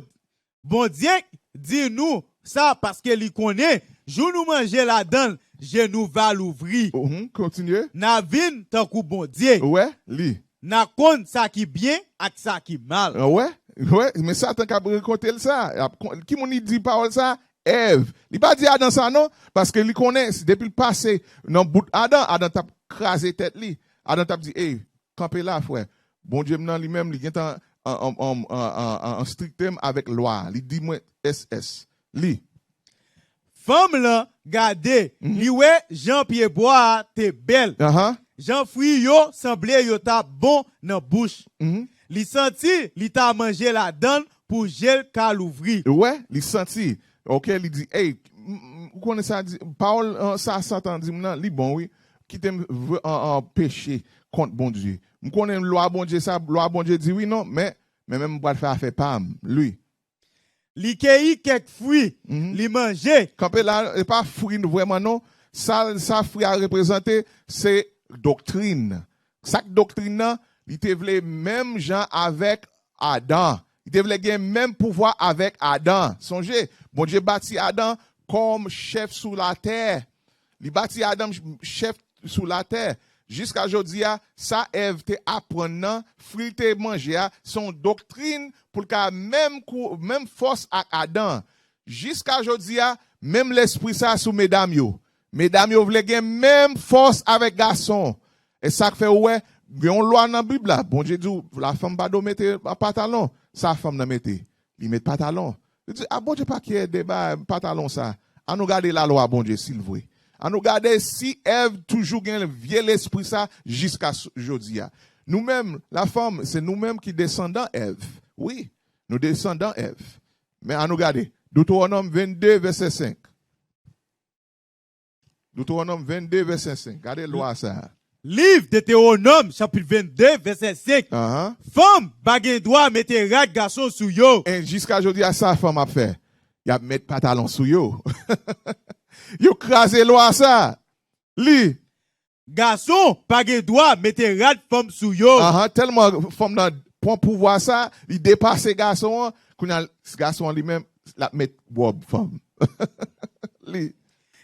Bondye di nou sa paske li konnen, jou nou manje ladan l, je nou va louvri. Mhm, kontinye. N a vin tankou Bondye. Ou wè, li. N a konn sa ki byen ak sa ki mal. Ou wè, ou wè, men Satan k ap rakonte l sa. L ap kon-, ki moun li di pawòl sa? Èv. Li pa di Adan sa non, paske li konnen, si depi l pase nan bout Adan, Adan t ap kraze tèt li. Adan t ap di, ey, kanpe la, frè. Bondye m nan li menm, li gentan an, an, an, an, an, an strikte m avèk lwa. Li di mwen, S S. Li. Fanm lan gade, mhm, li wè jan pyebwa a te bèl. Ahan. Jan fwi yo sanble yo t ap bon nan bouch. Mhm. Li santi li ta manje ladan l pou je l ka louvri. Ou wè, li santi. Oke, li di, ey, m, m, ou konnen sa di, pawòl, an, sa Satan di m nan, li bon, wi. Kite m v-, an, an, peche kont Bondye. M konnen lwa Bondye sa, lwa Bondye di wi non, men, men, men m pral fè afè pa m, li. Li keyi kèk fwi, mhm, li manje. Kanpe la, e pa fwi vrèman non. Sa, sa fwi a reprezante, se doktrin. Sa k doktrin nan, li te vle menm jan avèk Adan. Li te vle gen menm pouvwa avèk Adan. Sonje, Bondye bati Adan kòm chèf sou latè. Li bati Adan chèf sou latè. Jiska jodi a, sa Èv te aprann nan, fwi l te manje a, se yon doktrin pou l ka menm kou, menm fòs ak Adan. Jiska jodi a, menm lespri sa sou medam yo. Medam yo vle gen menm fòs avèk gason. E sa k fè ou wè, gen yon lwa nan Bib la. Bondye di w, lafanm pa dwe mete patalon. Sa fanm nan mete? Li met patalon. Li di, a, Bondye pa kyè de ba patalon sa. Ann nou gade lalwa Bondye, silvouplè. Ann nou gade si Èv toujou gen vye lespri sa jiska s-, jodi a. Nou menm, lafanm, se nou menm ki desandan Èv. Wi, nou desandan Èv. Men ann nou gade. Dewotewonòm vennde, vèsè senk. Dewotewonòm vennde, vèsè senk. Gade lwa sa a. Liv Dewotewonòm, chapit vennde, vèsè senk. Ahan. Fanm pa gen dwa mete rad gason sou yo. E jiska jodi a, sa fanm ap fè? Y ap met patalon sou yo. Yo kraze lwa sa. Li. Gason pa gen dwa mete rad fanm sou yo. Ahan, tèlman fanm nan pran pouvwa sa, li depase gason an. Kounye a, gason an li menm, l ap met wòb fanm. Li.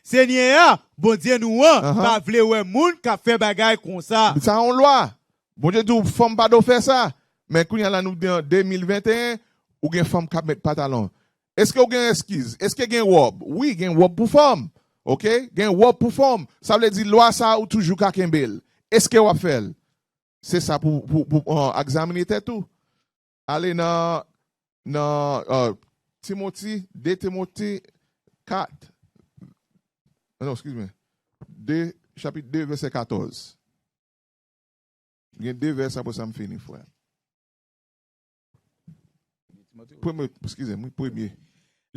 Senyè a, Bondye nou an, Ahan. pa vle wè moun k ap fè bagay konsa. Sa yon lwa. Bondye di w fanm pa dwe fè sa. Men kounye a la, nou de mil venteyen, ou gen fanm k ap met patalon. Èske w gen eskiz? Èske gen wòb? Wi, gen wòb pou fanm. Oke? Gen wòb pou fanm. Sa vle di lwa sa a, ou toujou ka kenbe l. Èske w ap fè l? Se sa pou, pou, pou, euh, egzamine tèt ou. Ale nan, nan, euh, Timoti, de Timoti kat. Non, excuse me. De, chapit de, vèsè katòz. Gen de vèsè apre sa m fini, frè. Premye, eskize m, wi, premye.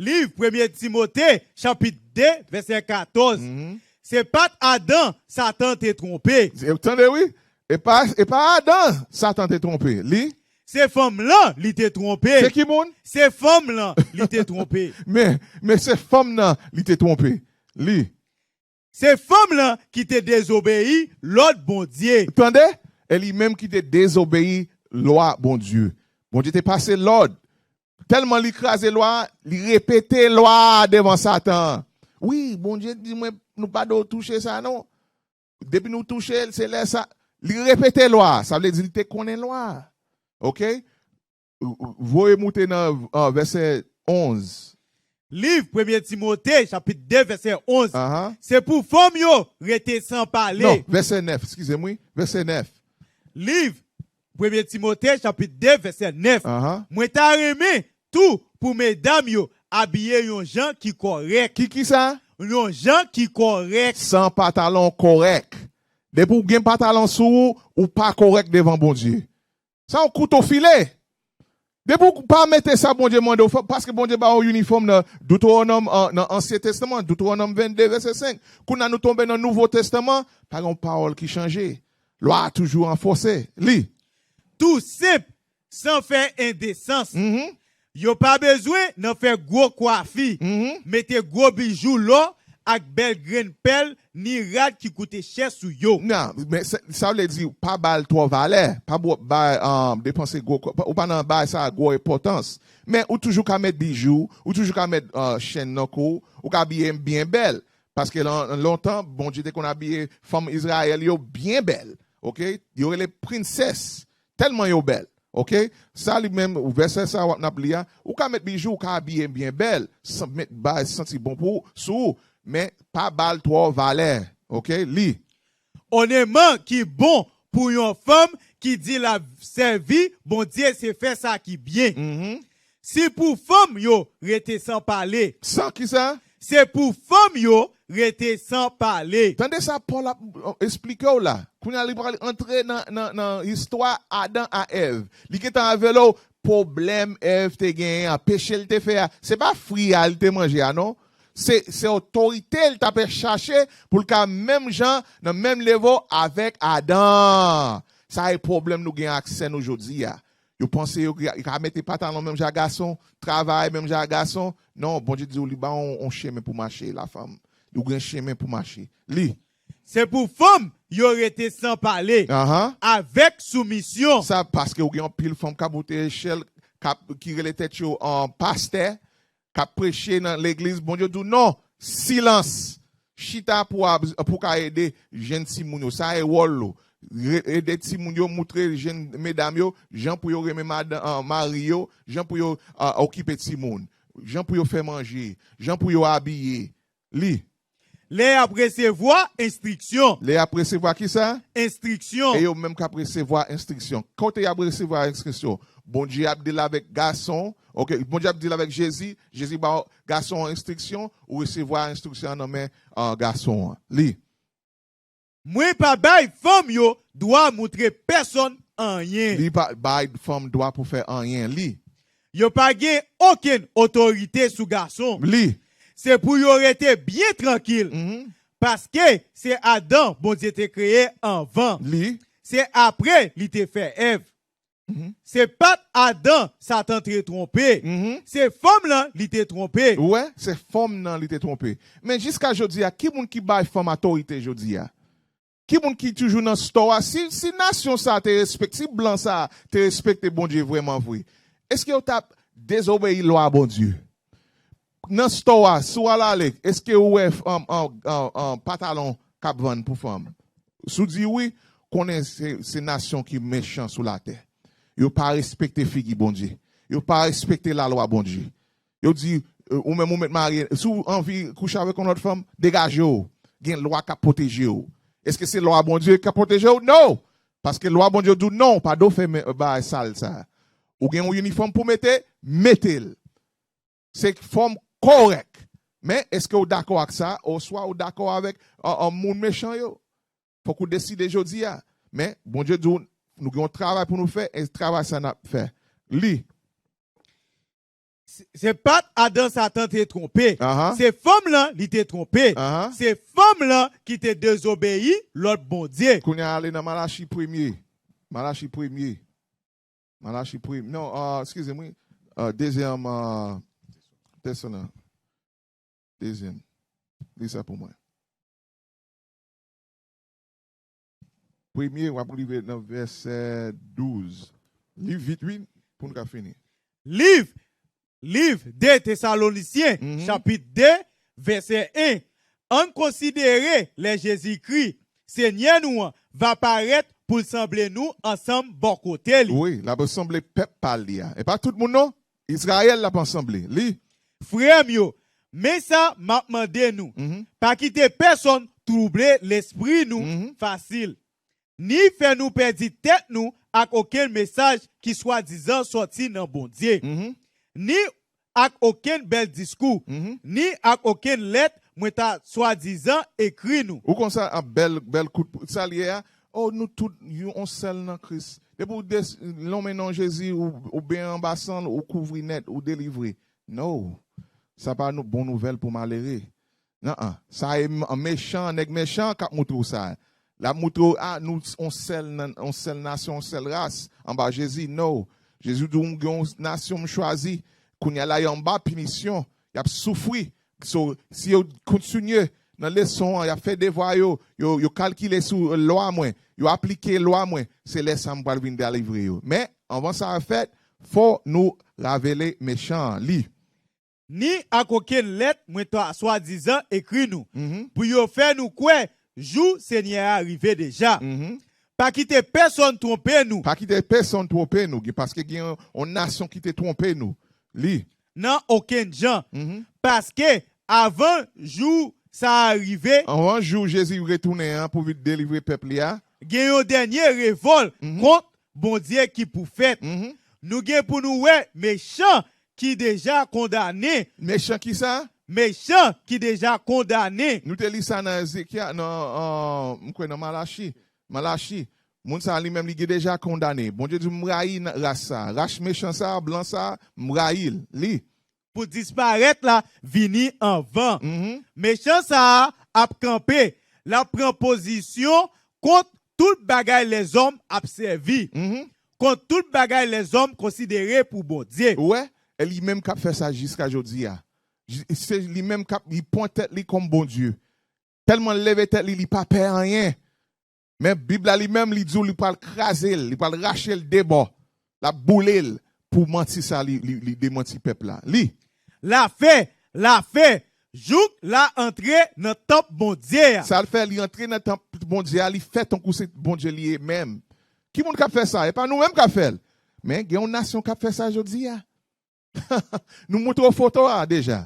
Liv Premye Timote, chapit de, vèsè katòz. Mhm. Se pa t Adan Satan te twonpe. E, tande, wi. E pa, e pa Adan Satan te twonpe. Li. Se fanm lan li te twonpe. Se ki moun? Se fanm lan li te twonpe. Men, men se fanm nan li te twonpe. Li. Se fanm lan ki te dezobeyi lòd Bondye. Tande? E li menm ki te dezobeyi lwa Bondye. Bondye te pase lòd. Tèlman li kraze lwa a, li repete lwa a devan Satan. Wi, Bondye di mwen, nou pa dwe touche sa non. Depi nou touche l, se lè sa. Li repete lwa a. Sa vle di li te konnen lwa a. Oke? Voye moute nan, ah, vèsè onz. Liv Premye Timote, chapit de, vèsè onz. Ahan. Se pou fanm yo rete san pale. Non, vèsè nèf, eskize m, wi. Vèsè nèf. Liv Premye Timote, chapit de, vèsè nèf. Ahan. Mwen ta renmen tou pou medam yo abiye yon jan ki kòrèk. Ki, ki sa? Yon jan ki kòrèk. San patalon kòrèk. Depi w gen patalon sou ou, ou pa kòrèk devan Bondye. Sa yon kouto file. Depi w pa mete sa Bondye mande w fè, paske Bondye ba w yon inifòm nan Dewotewonòm, an, nan Ansyen Testaman, Dewotewonòm vennde, vèsè senk. Kounye a nou tonbe nan Nouvo Testaman, pa gen yon pawòl ki chanje. Lwa a toujou ranfòse. Li. Tou senp, san fè endesans. Mhm. Yo pa bezwen nan fè gwo kwafi, Mhm. mete gwo bijou lò ak bèl grenn pèl, ni rad ki koute chè sou yo. Non, men sa, sa vle di, pa ba l twò valè. Pa bò, ba, um, depanse gwo, ou pa nan bay sa gwo enpòtans. Men ou toujou ka met bijou, ou toujou ka met, uh, chenn nan kou, ou ka abiye byen bèl. Paske lan, lontan, Bondye te konn abiye fanm Izrayèl yo byen bèl. Oke? Yo rele prensès. Tèlman yo bèl. Oke? Sa li menm, vèsè sa w ap, n ap li a, ou ka met bijou, ou ka abiye byen bèl, san, met bay santi bon pou, sou ou, men pa ba l twò valè. Oke? Li. Ònèman ki bon pou yon fanm ki di l ap sèvi Bondye se fè sa ki byen. Mhm. Se pou fanm yo rete san pale. San ki sa? Se pou fanm yo rete san pale. Tande sa Pòl ap, uh, eksplike w la. Kounye a, li pral antre nan, nan, nan istwa Adan a Èv. Li gentan revele w pwoblèm Èv te genyen an, peche l te fè a. Se pa fwi a li te manje a, non. Se, se otorite l t ap chache pou l ka menm jan, nan menm levo avèk Adan. Sa e pwoblèm nou gen ak sè nou jodi a. Yo panse yo ka, yo ka mete patalon menm jan ak gason, travay menm jan ak gason. Non, Bondye di w li ba w yon, yon chemen pou mache, lafanm. Ou gen chemen pou mache. Li. Se pou fanm yo rete san pale, Ahan. avèk soumisyon. Sa paske ou gen anpil fanm k ap moute echèl, k ap, ki rele tèt yo an pastè, k ap preche nan legliz. Bondye di w non, Silans. Chita pou, pou ka ede jèn timoun yo. Sa e wòl ou. Re- Ede timoun yo, moutre jèn medam yo jan pou yo renmen madan, an, mari yo, jan pou yo, a, okipe timoun, jan pou yo fè manje, jan pou yo abiye. Li. Lè y ap resevwa enstriksyon. Lè y ap resevwa ki sa? Enstriksyon. E yo menm k ap resevwa enstriksyon. Kote y ap resevwa enstriksyon? Bondye ap deal avèk gason. Ok, Bondye ap deal avèk Jezi. Jezi ba gason an enstriksyon. Ou resevwa enstriksyon an nan men, ah, gason an. Li. Mwen pa bay fanm yo dwa moutre pèsonn anyen. Li pa bay fanm dwa pou fè anyen. Li. Yo pa gen okenn otorite sou gason. Li. Se pou yo rete byen trankil. Mhm. Paske se Adan Bondye te kreye anvan. Li. Se apre li te fè Èv. Mhm. Se pa t Adan Satan te twonpe. Mhm. Se fanm lan li te twonpe. Ou wè, se fanm nan li te twonpe. Men jiska jodi a, ki moun ki bay fanm otorite jodi a? Ki moun ki toujou nan stò a? Si, si nasyon sa a te respekte, si blan sa a te respekte Bondye vrèman vre, èske yo t ap dezobeyi lwa Bondye? Nan stò a, si w al ale, èske ou wè, um, um, um, um, patalon k ap vann pou fanm? Si w di wi, konnen se, se nasyon ki mechan sou latè. Yo pa respekte figi Bondye. Yo pa respekte lalwa Bondye. Yo di, eh, ou menm ou mèt marye, si w anvi kouche avèk yon lòt fanm, degaje w. Gen lwa k ap pwoteje w. Èske se lwa Bondye k ap pwoteje w? No! Paske lwa Bondye di w non, pa dwe fè men- bagay sal sa. Ou gen yon inifòm pou mete, mete l. Se fòm kòrèk. Men, èske w dakò ak sa? Oswa w dakò avèk, an, an moun mechan yo? Fòk ou deside jodi a. Men, Bondye di w, nou gen yon travay pou nou fè, e travay sa n ap fè. Li. Se, se pa t Adan Satan te twonpe. Ahan. Se fanm lan li te twonpe. Ahan. Se fanm lan ki te dezobeyi lòd Bondye. Kounye a ale nan Malachi premye. Malachi premye. Malachi premye. Non, ah, eskize m, wi. Ah, dezyèm, ah, Tèsalon. Dezyèm. Li sa pou mwen. Premye, w ap rive nan vèsè douz. Li vit, wi, pou n ka fini. Liv, liv de Tesalonisyen, mhm, chapit de, vèsè en. Ann konsidere lè Jezikri, Senyè nou an, va parèt pou l sanble nou ansanm bò kote li. Wi, l ap sanble pèp pa li a. E pa tout moun, non. Izrayèl l ap ansanble. Li. Frè m yo, men sa m ap mande nou. Mhm. Pa kite pèsonn twouble lespri nou, mhm, fasil. Ni fè nou pèdi tèt nou ak okenn mesaj ki swadizan sòti nan Bondye. Mhm. Ni ak okenn bèl diskou, mhm, ni ak okenn lèt mwen ta swadizan ekri nou. Ou konsa, an bèl, bèl kout, sa l ye a? Oh, nou tout yon, yon sèl nan Kris. Depi w des- lonmen non Jezi, ou, ou benyen anba san l, ou kouvri nèt, ou delivre. No. Sa pa nou, bon nouvèl pou malere. Nan, sa e m- mechan, nèg mechan k ap moutre w sa. L ap moutre w, a, nou s- on sèl nan, on sèl nasyon, on sèl ras, anba Jezi. No. Jezi di w, m gen yon nasyon m chwazi. Kounye a la, y anba pinisyon. Y ap soufri. So, si yo kontinye nan leson an, y ap fè devwa yo, yo, yo kalkile sou lwa mwen, yo aplike lwa mwen, se lè sa m pral vin delivre yo. Men, anvan sa fèt, fò nou ravele mechan an. Li. Ni ak okenn lèt mwen ta swadizan ekri nou, mhm, pou yo fè nou kwè jou Senyè a rive deja. Mhm. Pa kite pèsonn twonpe nou. Pa kite pèsonn twonpe nou, gen- paske gen yon, yon nasyon ki te twonpe nou. Li. Nan okenn jan. Mhm. Paske avan jou sa a rive, anvan jou Jezi retounen an pou vin delivre pèp li a, gen yon dènye revòl, mhm, kont Bondye ki pou fèt. Mhm. Nou gen pou nou wè mechan ki deja kondane. Mechan ki sa? Mechan ki deja kondane. Nou te li sa nan Ezekya, nan, ah, m kwè nan Malachi. Malachi. Moun sa li menm li gen deja kondane. Bondye di, "M rayi n- ras sa. Ras mechan sa, blan sa, m rayi l." Li. Pou disparèt la vini anvan. Mhm. Mechan sa a ap kanpe. L ap pran pozisyon kont tout bagay lèzòm ap sèvi. Mhm. Kont tout bagay lèzòm konsidere pou Bondye. Ou wè? E li menm k ap fè sa jiska jodi a. J- Se li menm k ap, li pran tèt li kòm Bondye. Tèlman l leve tèt li, li pa pè anyen. Men Bib la li menm, li di w li pral kraze l, li pral rache l de bò. L ap boule l pou manti sa li, li, li demanti pèp la. Li. Lafè, lafè, jouk l a antre nan tanp Bondye a. Sa l fè, li antre nan tanp Bondye a, li fè tankou se Bondye li ye menm. Ki moun k ap fè sa? E pa nou menm k ap fè l. Men gen yon nasyon k ap fè sa jodi a. Nou montre w foto a deja.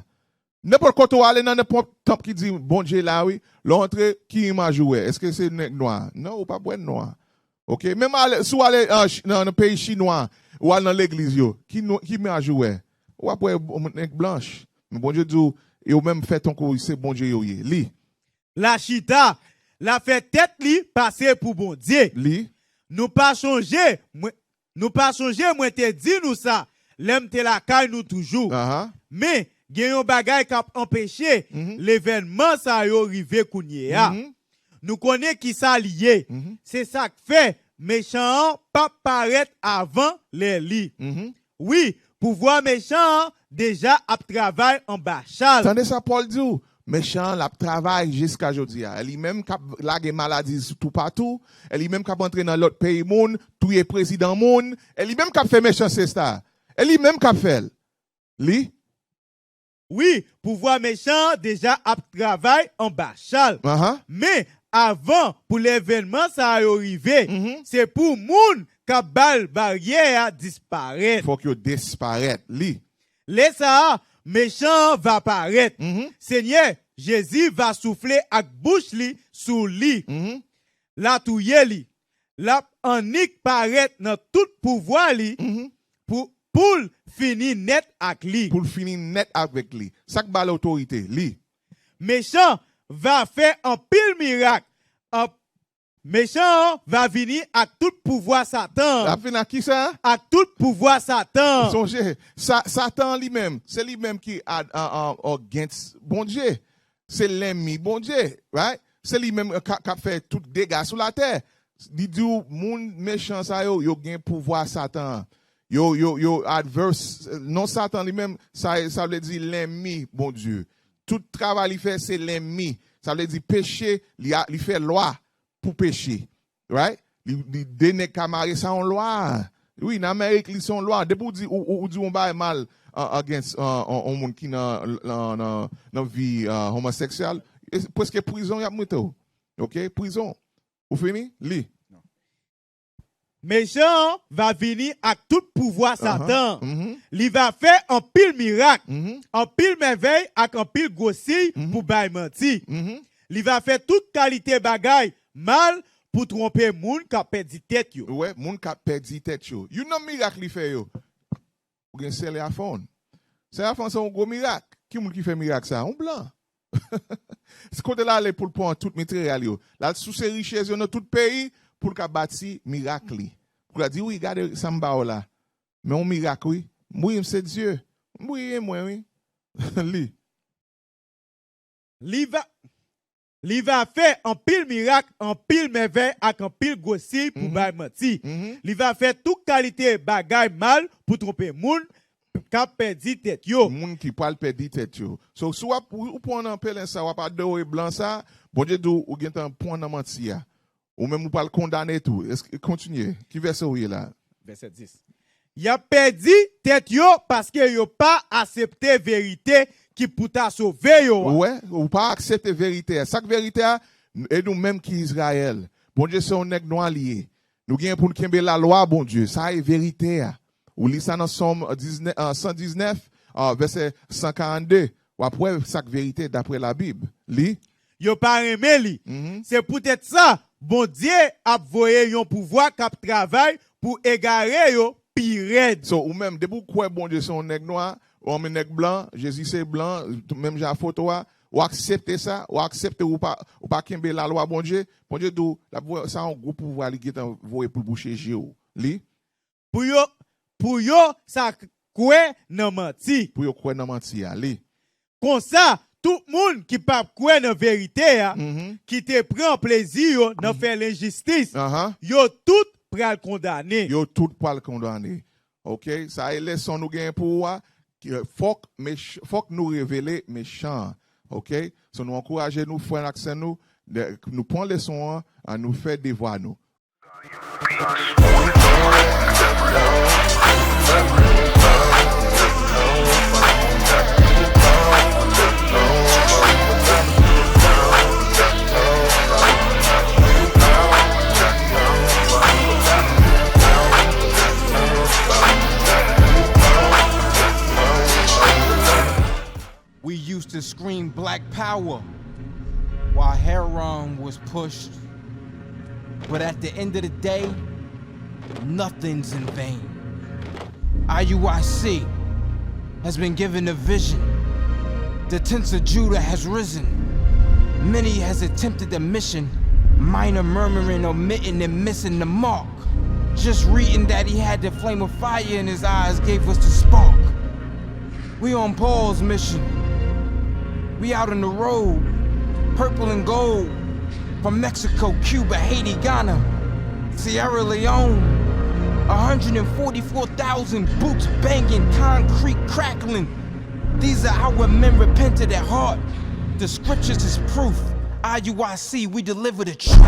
Nenpòt kote w ale nan nenpòt tanp ki di Bondye la wi, lè w antre, ki imaj ou wè? Èske se nèg nwa? Non, ou p ap wè nwa. Oke? Menm ale, si w ale an Ch- nan, nan peyi chinwa, ou al nan legliz yo, ki, nou- ki imaj ou wè? Ou ap wè nèg blanch. Men Bondye di w, yo menm fè tankou se Bondye yo ye. Li. L a chita, l a fè tèt li pase pou Bondye. Li. Nou pa chonje, mwen, nou pa chonje mwen te di nou sa, lè m te lakay nou toujou. Aha. Men, gen yon bagay k ap anpeche Mhm. levènman sa yo rive kounye a. Mhm. Nou konnen ki sa li ye. Mhm. Se sa k fè mechan an p ap parèt avan lè li. Mhm. Wi, pouvwa mechan an deja ap travay anba cha l. Tande sa Pòl di w, mechan an l ap travay jiska jodi a. E li menm k ap lage maladi toupatou, e li menm k ap antre nan lòt peyi moun, touye prezidan moun, e li menm k ap fè mechanste sa. E li menm k ap fè l. Li. Wi, pouvwa mechan an deja ap travay anba cha l. Aha. Men, avan pou levènman sa yo rive, Mhm. se pou moun k ap ba l baryè a disparèt. Fòk yo disparèt. Li. Lè sa a, mechan an va parèt. Mhm. Senyè Jezi va soufle ak bouch li sou li. Mhm. L a touye li. L ap annik parèt nan tout pouvwa li Mhm. pou, pou l fini nèt ak li. Pou l fini nèt avèk li. Sa k ba l otorite? Li. Mechan va fè anpil mirak. An- Mechan an va vini ak tout pouvwa Satan an. L ap vin ak ki sa? Ak tout pouvwa Satan an. Sonje, sa, Satan an li menm, se li menm ki a, a, a, against Bondye. Se lènmi Bondye, right? Se li menm k, k ap fè tout dega sou latè. Li di w, moun mechan sa yo, yo gen pouvwa Satan an. Yo, yo, yo adverse. Non Satan li menm, sa, sa vle di lènmi Bondye. Tout travay li fè, se lènmi. Sa vle di peche, li, a- li fè lwa pou peche. Right? Li, li de nèg ka mare sa yon lwa. Wi, nan Amerik, li se yon lwa. Depi ou di, ou, ou, ou di yon bagay mal, uh, against, uh, on, on moun ki nan, nan, nan, nan vi, uh, homoseksyèl, e prèske prizon y ap mete w. Oke? Prizon. Ou fini? Li. Mechan an va vini ak tout pouvwa Satan an. Mhm. Li va fè anpil mirak, Mhm. anpil mèvèy ak anpil gwo siy Mhm. pou bay manti. Mhm. Li va fè tout kalite bagay mal pou twonpe moun k ap pèdi tèt yo. Ou wè, moun k ap pèdi tèt yo. Youn nan mirak li fè yo. Ou gen Sè Lafon. Sè Lafon se yon gwo mirak. Ki moun ki fè mirak sa? Yon blan. Se kote l ale pou l pran tout materyal yo. L al souse richès yo nan tout peyi pou l ka bati mirak li. Pou l ka di, wi, gade sa m ba w la. Men yon mirak, wi. Wi, m se Dye. Wi, e mwen, wi. Li. Li va, li va fè anpil mirak, anpil mèvèy ak anpil gwo siy pou Mhm. bay manti. Mhm. Li va fè tout kalite bagay mal pou twonpe moun k ap pèdi tèt yo. Moun ki pral pèdi tèt yo. So, si w ap, ou, ou pran nan pèlen sa, w ap adore blan sa, Bondye di w, ou gentan pran nan manti a. Ou menm ou pral kondane tou. Èske, kontinye. Ki vèsè ou ye la? Vèsè dis. Y ap pèdi tèt yo paske yo pa aksepte verite ki pou ta sove yo a. Ou wè, ou pa aksepte verite a. Sa k verite a, e nou menm ki Izrayèl. Bondye se yon nèg nwa li ye. Nou gen pou n kenbe lalwa Bondye. Sa e verite a. Ou li sa nan Sòm diznèf, ah, san diznèf, ah, vèsè san karannde. W ap wè sa k verite daprè Labib. Li. Yo pa renmen li. Mhm. Se poutèt sa, Bondye ap voye yon pouvwa k ap travay pou egare yo pi rèd. So, ou menm, depi w kwè Bondye se yon nèg nwa, ou anmen nèg blan, Jezi se blan, tou menm jan ak foto a, ou aksepte sa, ou aksepte ou pa, ou pa kenbe lalwa Bondye, Bondye di w, l ap voye, sa yon gwo pouvwa li gentan voye pou l bouche je w. Li. Pou yo, pou yo sa k-, kwè nan manti. Pou yo kwè nan manti a, li. Konsa, tout moun ki p ap kwè nan verite a, Mhm. ki te pran plezi yo nan Mhm. fè lenjistis, Ahan. yo tout pral kondane. Yo tout pral kondane. Oke? Sa e leson nou genyen pou ou a. Ki, fòk mech-, fòk nou revele mechan an. Oke? So, nou ankouraje nou, frè n ak sè nou, de, nou pran leson an, an nou fè devwa nou. used to scream Black Power while Heron was pushed. But at the end of the day, nothing's in vain. I U I C has been given a vision. The tents of Judah has risen. Many has attempted the mission. Minor murmuring, omitting, and missing the mark. Just reading that he had the flame of fire in his eyes gave us the spark. We on Paul's mission. We out on the road. Purple and gold. From Mexico, Cuba, Haiti, Ghana, Sierra Leone. one hundred forty-four thousand boots banging, concrete crackling. These are our men repented at heart. The scriptures is proof. I U I C, we deliver the truth.